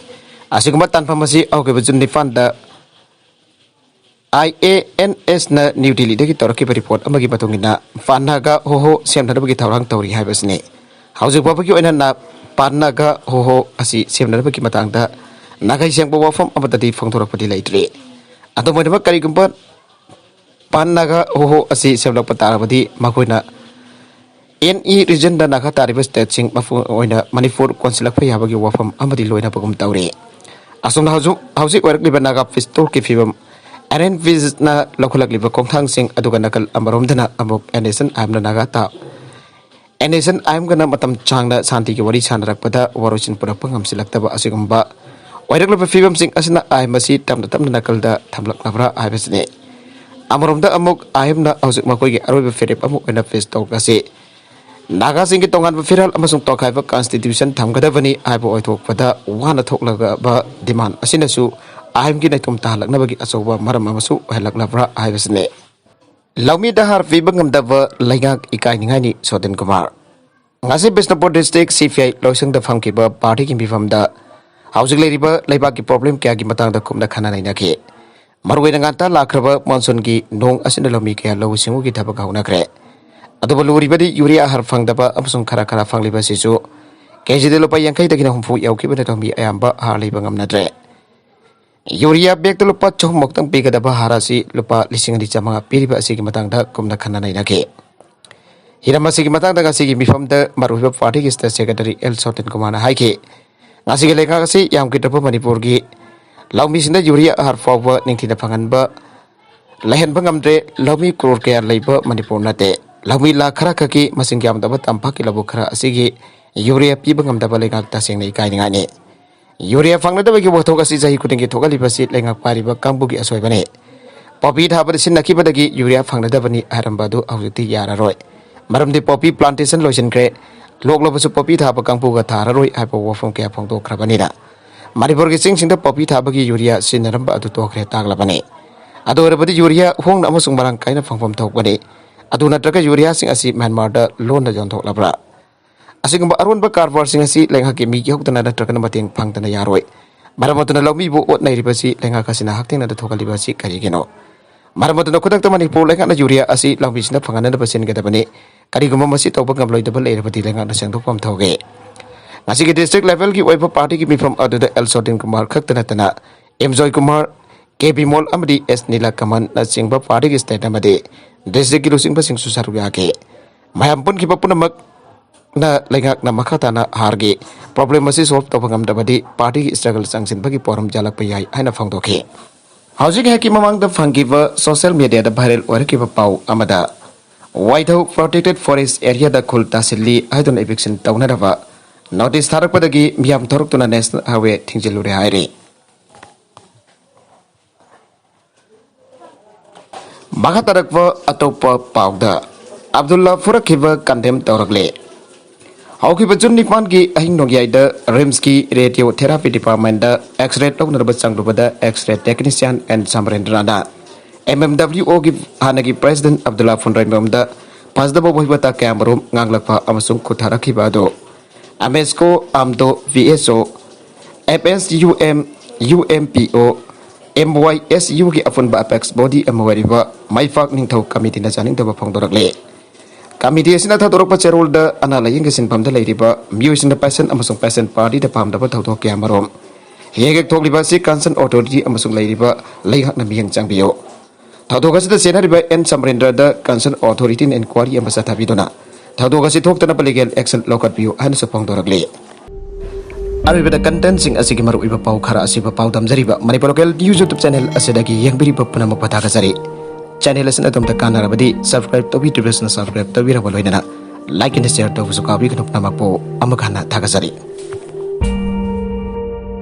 ꯑꯁꯤꯒꯨꯝꯕ ꯇꯥꯟꯐꯝ ꯑꯁꯤ ꯍꯧꯈꯤꯕ ꯖꯨꯟ ꯅꯤꯄꯥꯟꯗ ꯑꯥꯏ ꯑꯦ ꯑꯦꯟ ꯑꯦꯁꯅ ꯅ꯭ꯌꯨ ꯗꯤꯜꯂꯤꯗꯒꯤ ꯇꯧꯔꯛꯈꯤꯕ ꯔꯤꯄꯣꯔꯠ ꯑꯃꯒꯤ ꯃꯇꯨꯡ ꯏꯟꯅ, ꯄꯥꯟ ꯅꯥꯒꯥ ꯍꯣꯍꯣ ꯁꯦꯝꯅꯅꯕꯒꯤ ꯊꯧꯔꯥꯡ ꯇꯧꯔꯤ ꯍꯥꯏꯕꯁꯤꯅꯤ꯫ ꯍꯧꯖꯤꯛ ꯐꯥꯎꯕꯒꯤ ꯑꯣꯏꯅ ꯅ-, ꯄꯥꯟ ꯅꯥꯒꯥ ꯍꯣꯍꯣ ꯑꯁꯤ ꯁꯦꯝꯅꯅꯕꯒꯤ ꯃꯇꯥꯡꯗ ꯅꯥꯈꯩ ꯁꯦꯡꯕ ꯋꯥꯐꯝ ꯑꯃꯠꯇꯗꯤ ꯐꯣꯡꯗꯣꯔꯛꯄꯗꯤ ꯂꯩꯇ꯭ꯔꯤ꯫ ꯑꯗꯨꯝ ꯑꯣꯏꯅꯃꯛ, ꯀꯔꯤꯒꯨꯝꯕ ꯄꯥꯟ ꯅꯥꯒꯥ ꯍꯣꯍꯣ ꯑꯁꯤ ꯁꯦꯝꯂꯛꯄ ꯇꯥꯔꯕꯗꯤ, ꯃꯈꯣꯏꯅ ꯑꯦꯅꯤ ꯔꯤꯖꯟꯗ ꯅꯥꯒꯥ ꯇꯥꯔꯤꯕ ꯁ꯭ꯇꯦꯠꯁꯤꯡ, ꯃꯄꯨꯡ ꯑꯣꯏꯅ ꯃꯅꯤꯄꯨꯔ ꯀꯣꯟꯁꯤꯜꯂꯛꯄ ꯌꯥꯕꯒꯤ ꯋꯥꯐꯝ ꯑꯃꯗꯤ ꯂꯣꯏꯅꯕꯒꯨꯝ ꯇꯧꯔꯤ꯫ ꯑꯁꯨꯝꯅ ꯍꯧꯖꯤꯛ, ꯍꯧꯖꯤꯛ ꯑꯣꯏꯔꯛꯂꯤꯕ ꯅꯥꯒꯥ ꯄꯤꯁ ꯇꯣꯛꯀꯤ ꯐꯤꯕꯝ, ꯑꯦꯟ ꯑꯦꯟ ꯄꯤꯁꯅ ꯂꯧꯈꯠꯂꯛꯂꯤꯕ ꯈꯣꯡꯊꯥꯡꯁꯤꯡ, ꯑꯗꯨꯒ ꯅꯥꯀꯜ ꯑꯃꯔꯣꯝꯗꯅ ꯑꯃꯨꯛ ꯑꯦꯟ ꯑꯦꯁ ꯑꯦꯟ ꯑꯥꯏ ꯑꯦꯝꯅ ꯅꯥꯒꯥ ꯇꯥ-, ꯑꯦꯟ ꯑꯦꯁ ꯑꯦꯟ ꯑꯥꯏ ꯑꯦꯝꯒꯅ ꯃꯇꯝ ꯁꯥꯡꯅ ꯁꯥꯟꯇꯤꯒꯤ ꯋꯥꯔꯤ ꯁꯥꯟꯅꯔꯛꯄꯗ ꯋꯥꯔꯣꯏꯁꯤꯟ ꯄꯨꯔꯛꯄ ꯉꯝꯁꯤꯜꯂꯛꯇꯕ ꯑꯁꯤꯒꯨꯝꯕ ꯑꯣꯏꯔꯛꯂꯤꯕ ꯐꯤꯕꯝꯁꯤꯡ ꯑꯁꯤꯅ ꯑꯥꯏ ꯑꯦꯝ ꯑꯁꯤ ꯇꯞꯅ ꯇꯞꯅ ꯅꯥꯀꯜꯗ ꯊꯝꯂꯛꯂꯕ꯭ꯔꯥ ꯍꯥꯏꯕꯁꯤꯅꯤ꯫ ꯑꯃꯔꯣꯝꯗ ꯑꯃꯨꯛ ꯑꯥꯏ ꯑꯦꯝꯅ ꯍꯧꯖꯤꯛ ꯃꯈꯣꯏꯒꯤ ꯑꯔꯣꯏꯕ ꯐꯤꯔꯦꯞ ꯑꯃ ꯑꯣꯏꯅ ꯄꯤꯁ ꯇꯣꯛ ꯑꯁꯤ ꯅꯥꯒꯥꯁꯤꯡꯒꯤ ꯇꯣꯉꯥꯟꯕ ꯐꯤꯔꯥꯜ ꯑꯃꯁꯨꯡ ꯇꯣꯈꯥꯏꯕ ꯀꯟꯁꯇꯤꯇ꯭ꯌꯨꯁꯟ ꯊꯝꯒꯗꯕꯅꯤ ꯍꯥꯏꯕ ꯑꯣꯏꯊꯣꯛꯄꯗ ꯋꯥꯅ ꯊꯣꯛꯂꯕ ꯗꯤꯃꯥꯟ ꯑꯁꯤꯅꯁꯨ ꯑꯥꯏ ꯑꯦꯝꯒꯤ ꯅꯥꯏꯇꯣꯝ ꯇꯥꯍꯜꯂꯛꯅꯕꯒꯤ ꯑꯆꯧꯕ ꯃꯔꯝ ꯑꯃꯁꯨ ꯑꯣꯏꯍꯜꯂꯛꯂꯕ꯭ꯔꯥ ꯍꯥꯏꯕꯁꯤꯅꯤ꯫ ꯂꯧꯃꯤꯗ ꯍꯥꯔ ꯄꯤꯕ ꯉꯝꯗꯕ ꯂꯩꯉꯥꯛ ꯏꯀꯥꯏꯅꯤꯡꯉꯥꯏꯅꯤ, ꯁꯣꯗꯟ ꯀꯨꯃꯥꯔ꯫ ꯉꯁꯤ ꯕꯤꯁꯅꯨꯄꯨꯔ ꯗꯤꯁꯇ꯭ꯔꯤꯛ ꯁꯤ ꯄꯤ ꯑꯥꯏ ꯂꯣꯏꯁꯪꯗ ꯐꯝꯈꯤꯕ ꯄꯥꯔꯇꯤꯒꯤ ꯃꯤꯐꯝꯗ ꯍꯧꯖꯤꯛ ꯂꯩꯔꯤꯕ ꯂꯩꯕꯥꯛꯀꯤ ꯄ꯭ꯔꯣꯕ꯭ꯂꯦꯝ ꯀꯌꯥꯒꯤ ꯃꯇꯥꯡꯗ ꯀꯨꯞꯅ ꯈꯟꯅ ꯅꯩꯅꯈꯤ꯫ ꯃꯔꯨꯑꯣꯏꯅ ꯉꯟꯇꯥ ꯂꯥꯛꯈ꯭ꯔꯕ ꯃꯣꯟꯁꯨꯟꯒꯤ ꯅꯣꯡ ꯑꯁꯤꯅ ꯂꯧꯃꯤ ꯀꯌꯥ ꯂꯧꯎ ꯁꯤꯡꯎꯒꯤ ꯊꯕꯛ ꯍꯧꯅꯈ꯭ꯔꯦ꯫ ꯑꯗꯨꯕꯨ ꯂꯨꯔꯤꯕꯗꯤ ꯌꯨꯔꯤꯌꯥ ꯍꯥꯔ ꯐꯪꯗꯕ ꯑꯃꯁꯨꯡ ꯈꯔ ꯈꯔ ꯐꯪꯂꯤꯕ ꯑꯁꯤꯁꯨ ꯀꯦꯖꯤꯗ ꯂꯨꯄꯥ ꯌꯥꯡꯈꯩꯗꯒꯤꯅ ꯍꯨꯝꯐꯨ ꯌꯧꯈꯤꯕꯅ ꯂꯧꯃꯤ ꯑꯌꯥꯝꯕ ꯍꯥꯔ ꯂꯩꯕ ꯉꯝꯅꯗ꯭ꯔꯦ꯫ ꯌꯨꯔꯤꯌꯥ ꯕꯦꯒꯇ ꯂꯨꯄꯥ ꯆꯍꯨꯝ ꯃꯨꯛꯇꯪ ꯄꯤꯒꯗꯕ ꯍꯥꯔ ꯑꯁꯤ ꯂꯨꯄꯥ ꯂꯤꯁꯤꯡ ꯑꯅꯤ ꯆꯥꯃꯉꯥ ꯄꯤꯔꯤꯕ ꯑꯁꯤꯒꯤ ꯃꯇꯥꯡꯗ ꯀꯨꯞꯅ ꯈꯟꯅ ꯅꯩꯅꯈꯤ꯫ ꯍꯤꯔꯝ ꯑꯁꯤꯒꯤ ꯃꯇꯥꯡꯗ ꯉꯁꯤꯒꯤ ꯃꯤꯐꯝꯗ ꯃꯔꯨꯑꯣꯏꯕ ꯄꯥꯔꯇꯤꯒꯤ ꯁ꯭ꯇꯦꯠ ꯁꯦꯀ꯭ꯔꯦꯇꯔꯤ ꯑꯦꯜ ꯁꯣꯇꯤꯟ ꯀꯨꯃꯥꯔꯅ ꯍꯥꯏꯈꯤ, ꯉꯁꯤꯒꯤ ꯂꯩꯉꯥꯛ ꯑꯁꯤ ꯌꯥꯝꯈꯤꯗ꯭ꯔꯕ ꯃꯅꯤꯄꯨꯔꯒꯤ ꯂꯧꯃꯤꯁꯤꯡꯗ ꯌꯨꯔꯤꯌꯥ ꯑꯍꯥꯔ ꯐꯥꯎꯕ ꯅꯤꯡꯊꯤꯅ ꯐꯪꯍꯟꯕ ꯂꯩꯍꯟꯕ ꯉꯝꯗ꯭ꯔꯦ꯫ ꯂꯧꯃꯤ ꯀ꯭ꯔꯣꯔ ꯀꯌꯥ ꯂꯩꯕ ꯃꯅꯤꯄꯨꯔ ꯅꯠꯇꯦ꯫ ꯂꯧꯃꯤ ꯂꯥꯈ ꯈꯔ ꯈꯛꯀꯤ ꯃꯁꯤꯡ ꯌꯥꯝꯗꯕ ꯇꯝꯄꯥꯛꯀꯤ ꯂꯧꯕꯨꯛ ꯈꯔ ꯑꯁꯤꯒꯤ ꯌꯨꯔꯤꯌꯥ ꯄꯤꯕ ꯉꯝꯗꯕ ꯂꯩꯉꯥꯛ ꯇꯁꯦꯡꯅ ꯏꯀꯥꯏꯅꯤꯡꯉꯥꯏꯅꯤ꯫ ꯌꯨꯔꯤꯌꯥ ꯐꯪꯅꯗꯕꯒꯤ ꯋꯥꯊꯣꯛ ꯑꯁꯤ ꯆꯍꯤ ꯈꯨꯗꯤꯡꯒꯤ ꯊꯣꯛꯍꯜꯂꯤꯕꯁꯤ ꯂꯩꯉꯥꯛ ꯄꯥꯏꯔꯤꯕ ꯀꯥꯡꯕꯨꯒꯤ ꯑꯁꯣꯏꯕꯅꯤ꯫ ꯄꯣꯄꯤ ꯊꯥꯕꯗ ꯁꯤꯖꯤꯟꯅꯈꯤꯕꯗꯒꯤ ꯌꯨꯔꯤꯌꯥ ꯐꯪꯅꯗꯕꯅꯤ ꯍꯥꯏꯔꯝꯕ ꯑꯗꯨ ꯍꯧꯖꯤꯛꯇꯤ ꯌꯥꯔꯔꯣꯏ꯫ ꯃꯔꯝꯗꯤ ꯄꯣꯄꯤ ꯄ꯭ꯂꯥꯟꯇꯦꯁꯟ ꯂꯣꯏꯁꯤꯟꯈ꯭ꯔꯦ, ꯂꯣꯛꯂꯕꯁꯨ ꯄꯣꯄꯤ ꯊꯥꯕ ꯀꯥꯡꯕꯨꯒ ꯊꯥꯔꯔꯣꯏ ꯍꯥꯏꯕ ꯋꯥꯐꯝ ꯀꯌꯥ ꯐꯣꯡꯗꯣꯛꯈ꯭ꯔꯕꯅꯤꯅ ꯃꯅꯤꯄꯨꯔꯒꯤ ꯆꯤꯡꯁꯤꯡꯗ ꯄꯣꯄꯤ ꯊꯥꯕꯒꯤ ꯌꯨꯔꯤꯌꯥ ꯁꯤꯖꯤꯟꯅꯔꯝꯕ ꯑꯗꯨ ꯇꯣꯛꯈ꯭ꯔꯦ ꯇꯥꯛꯂꯕꯅꯤ꯫ ꯑꯗꯨ ꯑꯣꯏꯔꯕꯗꯤ ꯌꯨꯔꯤꯌꯥ ꯍꯣꯡꯅ ꯑꯃꯁꯨꯡ ꯃꯔꯥꯡ ꯀꯥꯏꯅ ꯐꯪꯐꯝ ꯊꯣꯛꯄꯅꯤ꯫ ꯑꯗꯨ ꯅꯠꯇ꯭ꯔꯒ ꯌꯨꯔꯤꯌꯥꯁꯤꯡ ꯑꯁꯤ ꯃ꯭ꯌꯥꯟꯃꯥꯔꯗ ꯂꯣꯟꯅ ꯌꯣꯟꯊꯣꯛꯂꯕ꯭ꯔꯥ? ꯑꯁꯤꯒꯨꯝꯕ ꯑꯔꯣꯟꯕ ꯀꯔꯕꯥꯔꯁꯤꯡ ꯑꯁꯤ ꯂꯩꯉꯥꯛꯀꯤ ꯃꯤꯒꯤ ꯍꯧꯗꯅ ꯅꯠꯇ꯭ꯔꯒꯅ ꯃꯇꯦꯡ ꯐꯪꯗꯅ ꯌꯥꯔꯣꯏ꯫ ꯃꯔꯝ ꯑꯗꯨꯅ ꯂꯧꯃꯤꯕꯨ ꯑꯣꯠꯅꯩꯔꯤꯕꯁꯤ ꯂꯩꯉꯥꯛ ꯑꯁꯤꯅ ꯍꯛꯊꯦꯡꯅꯗ ꯊꯣꯛꯍꯜꯂꯤꯕ ꯑꯁꯤ ꯀꯔꯤꯒꯤꯅꯣ? ꯃꯔꯝ ꯑꯗꯨꯅ ꯈꯨꯗꯛꯇ ꯃꯅꯤꯄꯨꯔ ꯂꯩꯉꯥꯛꯅ ꯌꯨꯔꯤꯌꯥ ꯑꯁꯤ ꯂꯧꯃꯤꯁꯤꯡꯗ ꯐꯪꯍꯟꯅꯕ ꯁꯤꯟꯒꯗꯕꯅꯤ꯫ ꯀꯔꯤꯒꯨꯝꯕ ꯃꯁꯤ ꯇꯧꯕ ꯉꯝꯂꯣꯏꯗꯕ ꯂꯩꯔꯕꯗꯤ ꯂꯩꯉꯥꯛꯅ ꯁꯦꯡꯗꯣꯛꯐꯝ ꯊꯣꯛꯑꯦ꯫ ꯉꯁꯤꯒꯤ ꯗꯤꯁꯇ꯭ꯔꯤꯛ ꯂꯦꯚꯦꯜꯒꯤ ꯑꯣꯏꯕ ꯄꯥꯔꯇꯤꯒꯤ ꯃꯤꯐꯝ ꯑꯗꯨꯗ ꯑꯦꯜ ꯁꯣꯗꯤꯟ ꯀꯨꯃꯥꯔ ꯈꯛꯇ ꯅꯠꯇꯅ ꯑꯦꯝ ꯖꯣꯏ ꯀꯨꯃꯥꯔ, ꯀꯦ ꯕꯤꯃꯣꯜ ꯑꯃꯗꯤ ꯑꯦꯁ ꯅꯤꯂꯀꯃꯜꯅꯆꯤꯡꯕ ꯄꯥꯔꯇꯤꯒꯤ ꯁ꯭ꯇꯦꯠ ꯑꯃꯗꯤ ꯗꯤꯁꯇ꯭ꯔꯤꯛꯀꯤ ꯂꯨꯆꯤꯡꯕꯁꯤꯡꯁꯨ ꯁꯔꯨꯛ ꯌꯥꯈꯤ꯫ ꯃꯌꯥꯝ ꯄꯨꯟꯈꯤꯕ ꯄꯨꯝꯅꯃꯛꯅ ꯂꯩꯉꯥꯛꯅ ꯃꯈꯥ ꯇꯥꯅ ꯍꯥꯔꯒꯤ ꯄ꯭ꯔꯣꯕ꯭ꯂꯦꯝ ꯑꯁꯤ ꯁꯣꯜꯕ ꯇꯧꯕ ꯉꯝꯗ꯭ꯔꯕꯗꯤ ꯄꯥꯔꯇꯤꯒꯤ ꯁ꯭ꯇ꯭ꯔꯒꯜ ꯆꯪꯁꯤꯟꯕꯒꯤ ꯄꯣꯔꯝ ꯌꯥꯜꯂꯛꯄ ꯌꯥꯏ ꯍꯥꯏꯅ ꯐꯣꯡꯗꯣꯛꯈꯤ꯫ ꯍꯧꯖꯤꯛ ꯉꯥꯏꯍꯥꯛꯀꯤ ꯃꯃꯥꯡꯗ ꯐꯪꯈꯤꯕ ꯁꯣꯁꯤꯌꯦꯜ ꯃꯤꯗꯤꯌꯥꯗ ꯚꯥꯏꯔꯦꯜ ꯑꯣꯏꯔꯛꯈꯤꯕ ꯄꯥꯎ ꯑꯃꯗ ꯋꯥꯏꯊꯧ ꯄ꯭ꯔꯣꯇꯦꯛꯇꯦꯗ ꯐꯣꯔꯦꯁ ꯑꯦꯔꯤꯌꯥꯗ ꯈꯨꯜ ꯇꯥꯁꯤꯜꯂꯤ ꯍꯥꯏꯗꯨꯅ ꯏꯚꯤꯛꯁꯟ ꯇꯧꯅꯅꯕ ꯅꯣꯇꯤꯁ ꯊꯥꯔꯛꯄꯗꯒꯤ ꯃꯤꯌꯥꯝ ꯊꯣꯔꯛꯇꯨꯅ ꯅꯦꯁꯅꯦꯜ ꯍꯥꯏꯋꯦ ꯊꯤꯡꯖꯤꯜꯂꯨꯔꯦ ꯍꯥꯏꯔꯤ꯫ ꯃꯈꯥ ꯇꯥꯔꯛꯄ ꯑꯇꯣꯞꯄ ꯄꯥꯎꯗ ꯑꯕꯗꯨꯜꯂꯥ ꯐꯨꯔꯛꯈꯤꯕ ꯀꯟꯗꯦꯝ ꯇꯧꯔꯛꯂꯦ꯫ ꯍꯧꯈꯤꯕ ꯖꯨꯟ ꯅꯤꯄꯥꯟꯒꯤ ꯑꯍꯤꯡ ꯅꯣꯡꯌꯥꯏꯗ ꯔꯤꯝꯁꯀꯤ ꯔꯦꯗꯤꯑꯣ ꯊꯦꯔꯥꯄꯤ ꯗꯤꯄꯥꯔꯠꯃꯦꯟꯗ ꯑꯦꯛꯁ ꯔꯦ ꯂꯧꯅꯅꯕ ꯆꯪꯂꯨꯕꯗ ꯑꯦꯛꯁ ꯔꯦ ꯇꯦꯛꯅꯤꯁꯤꯌꯥꯟ ꯑꯦꯟ ꯁꯃꯔꯦꯟꯗ꯭ꯔꯅ ꯑꯦꯝ ꯑꯦꯝ ꯗꯕ꯭ꯂꯤꯎ ꯑꯣꯒꯤ ꯍꯥꯟꯅꯒꯤ ꯄ꯭ꯔꯦꯁꯤꯗꯦꯟ ꯑꯕꯗꯨꯜꯂꯥ ꯐꯨꯟꯗ꯭ꯔꯩꯃꯌꯨꯝꯗ ꯐꯖꯗꯕ ꯋꯥꯍꯩ ꯋꯥꯇꯥ ꯀꯌꯥꯃꯔꯨꯝ ꯉꯥꯡꯂꯛꯄ ꯑꯃꯁꯨꯡ ꯈꯨꯠ ꯊꯥꯔꯛꯈꯤꯕ ꯑꯗꯨ ꯑꯃꯦꯁꯀꯣ ꯑꯝꯗꯣ V S O, F S U M, U M P O, M ꯋꯥꯏ ꯑꯦꯁ ꯌꯨꯒꯤ ꯑꯄꯨꯟꯕ ꯑꯦꯄꯦꯛꯁ ꯕꯣꯗꯤ ꯑꯃ ꯑꯣꯏꯔꯤꯕ ꯃꯥꯏꯄꯥꯛ ꯅꯤꯡꯊꯧ ꯀꯃꯤꯇꯤꯅ ꯆꯥꯅꯤꯡꯗꯕ ꯐꯣꯡꯗꯣꯔꯛꯂꯤ꯫ ꯀꯃꯤꯇꯤ ꯑꯁꯤꯅ ꯊꯥꯗꯣꯔꯛꯄ ꯆꯦꯔꯣꯜꯗ ꯑꯅꯥ ꯂꯥꯌꯦꯡꯒꯤ ꯁꯤꯟꯐꯝꯗ ꯂꯩꯔꯤꯕ ꯃꯤꯑꯣꯏꯁꯤꯡꯅ ꯄꯦꯁꯦꯟ ꯑꯃꯁꯨꯡ ꯄꯦꯁꯦꯟ ꯄꯥꯔꯇꯤꯗ ꯄꯥꯝꯗꯕ ꯊꯧꯗꯣꯛ ꯀꯌꯥꯃꯔꯨꯝ ꯍꯦꯛ ꯍꯦꯛ ꯊꯣꯛꯂꯤꯕ ꯑꯁꯤ ꯀꯟꯁꯔꯟ ꯑꯣꯊꯣꯔꯤꯇꯤ ꯑꯃꯁꯨꯡ ꯂꯩꯔꯤꯕ ꯂꯩꯉꯥꯛꯅ ꯃꯤꯠꯌꯦꯡ ꯆꯪꯕꯤꯌꯨ꯫ ꯊꯧꯗꯣꯛ ꯑꯁꯤꯗ ꯆꯦꯟꯅꯔꯤꯕ ꯑꯦꯟ ꯁꯃꯔꯦꯟꯗ꯭ꯔꯗ concerned authority ꯅ inquiry ꯑꯃ ꯆꯠꯊꯕꯤꯗꯨꯅ ꯊꯧꯗꯣꯛ ꯑꯁꯤ ꯊꯣꯛꯇꯅꯕ legal action ꯂꯧꯈꯠꯄꯤꯌꯨ ꯍꯥꯏꯅꯁꯨ ꯐꯣꯡꯗꯣꯔꯛꯂꯤ꯫ ꯑꯔꯣꯏꯕꯗ content ꯁꯤꯡ ꯑꯁꯤꯒꯤ ꯃꯔꯨꯑꯣꯏꯕ ꯄꯥꯎ ꯈꯔ ꯑꯁꯤꯕꯨ ꯄꯥꯎꯗꯝꯖꯔꯤꯕ Manipur Local News YouTube channel ꯑꯁꯤꯗꯒꯤ ꯌꯦꯡꯕꯤꯔꯤꯕ ꯄꯨꯝꯅꯃꯛꯄꯨ ꯊꯥꯒꯠꯆꯔꯤ꯫ Channel ꯑꯁꯤꯅ ꯑꯗꯣꯝꯗ ꯀꯥꯟꯅꯔꯕꯗꯤ subscribe ꯇꯧꯕꯤꯗ꯭ꯔꯤꯕꯁꯤꯡꯅ subscribe ꯇꯧꯕꯤꯔꯕ ꯂꯣꯏꯅꯅ like and share ꯇꯧꯕꯁꯨ ꯀꯥꯎꯕꯤꯒꯅꯨ꯫ ꯄꯨꯝꯅꯃꯛꯄꯨ ꯑꯃꯨꯛ ꯍꯟꯅ ꯊꯥꯒꯠꯆꯔꯤ꯫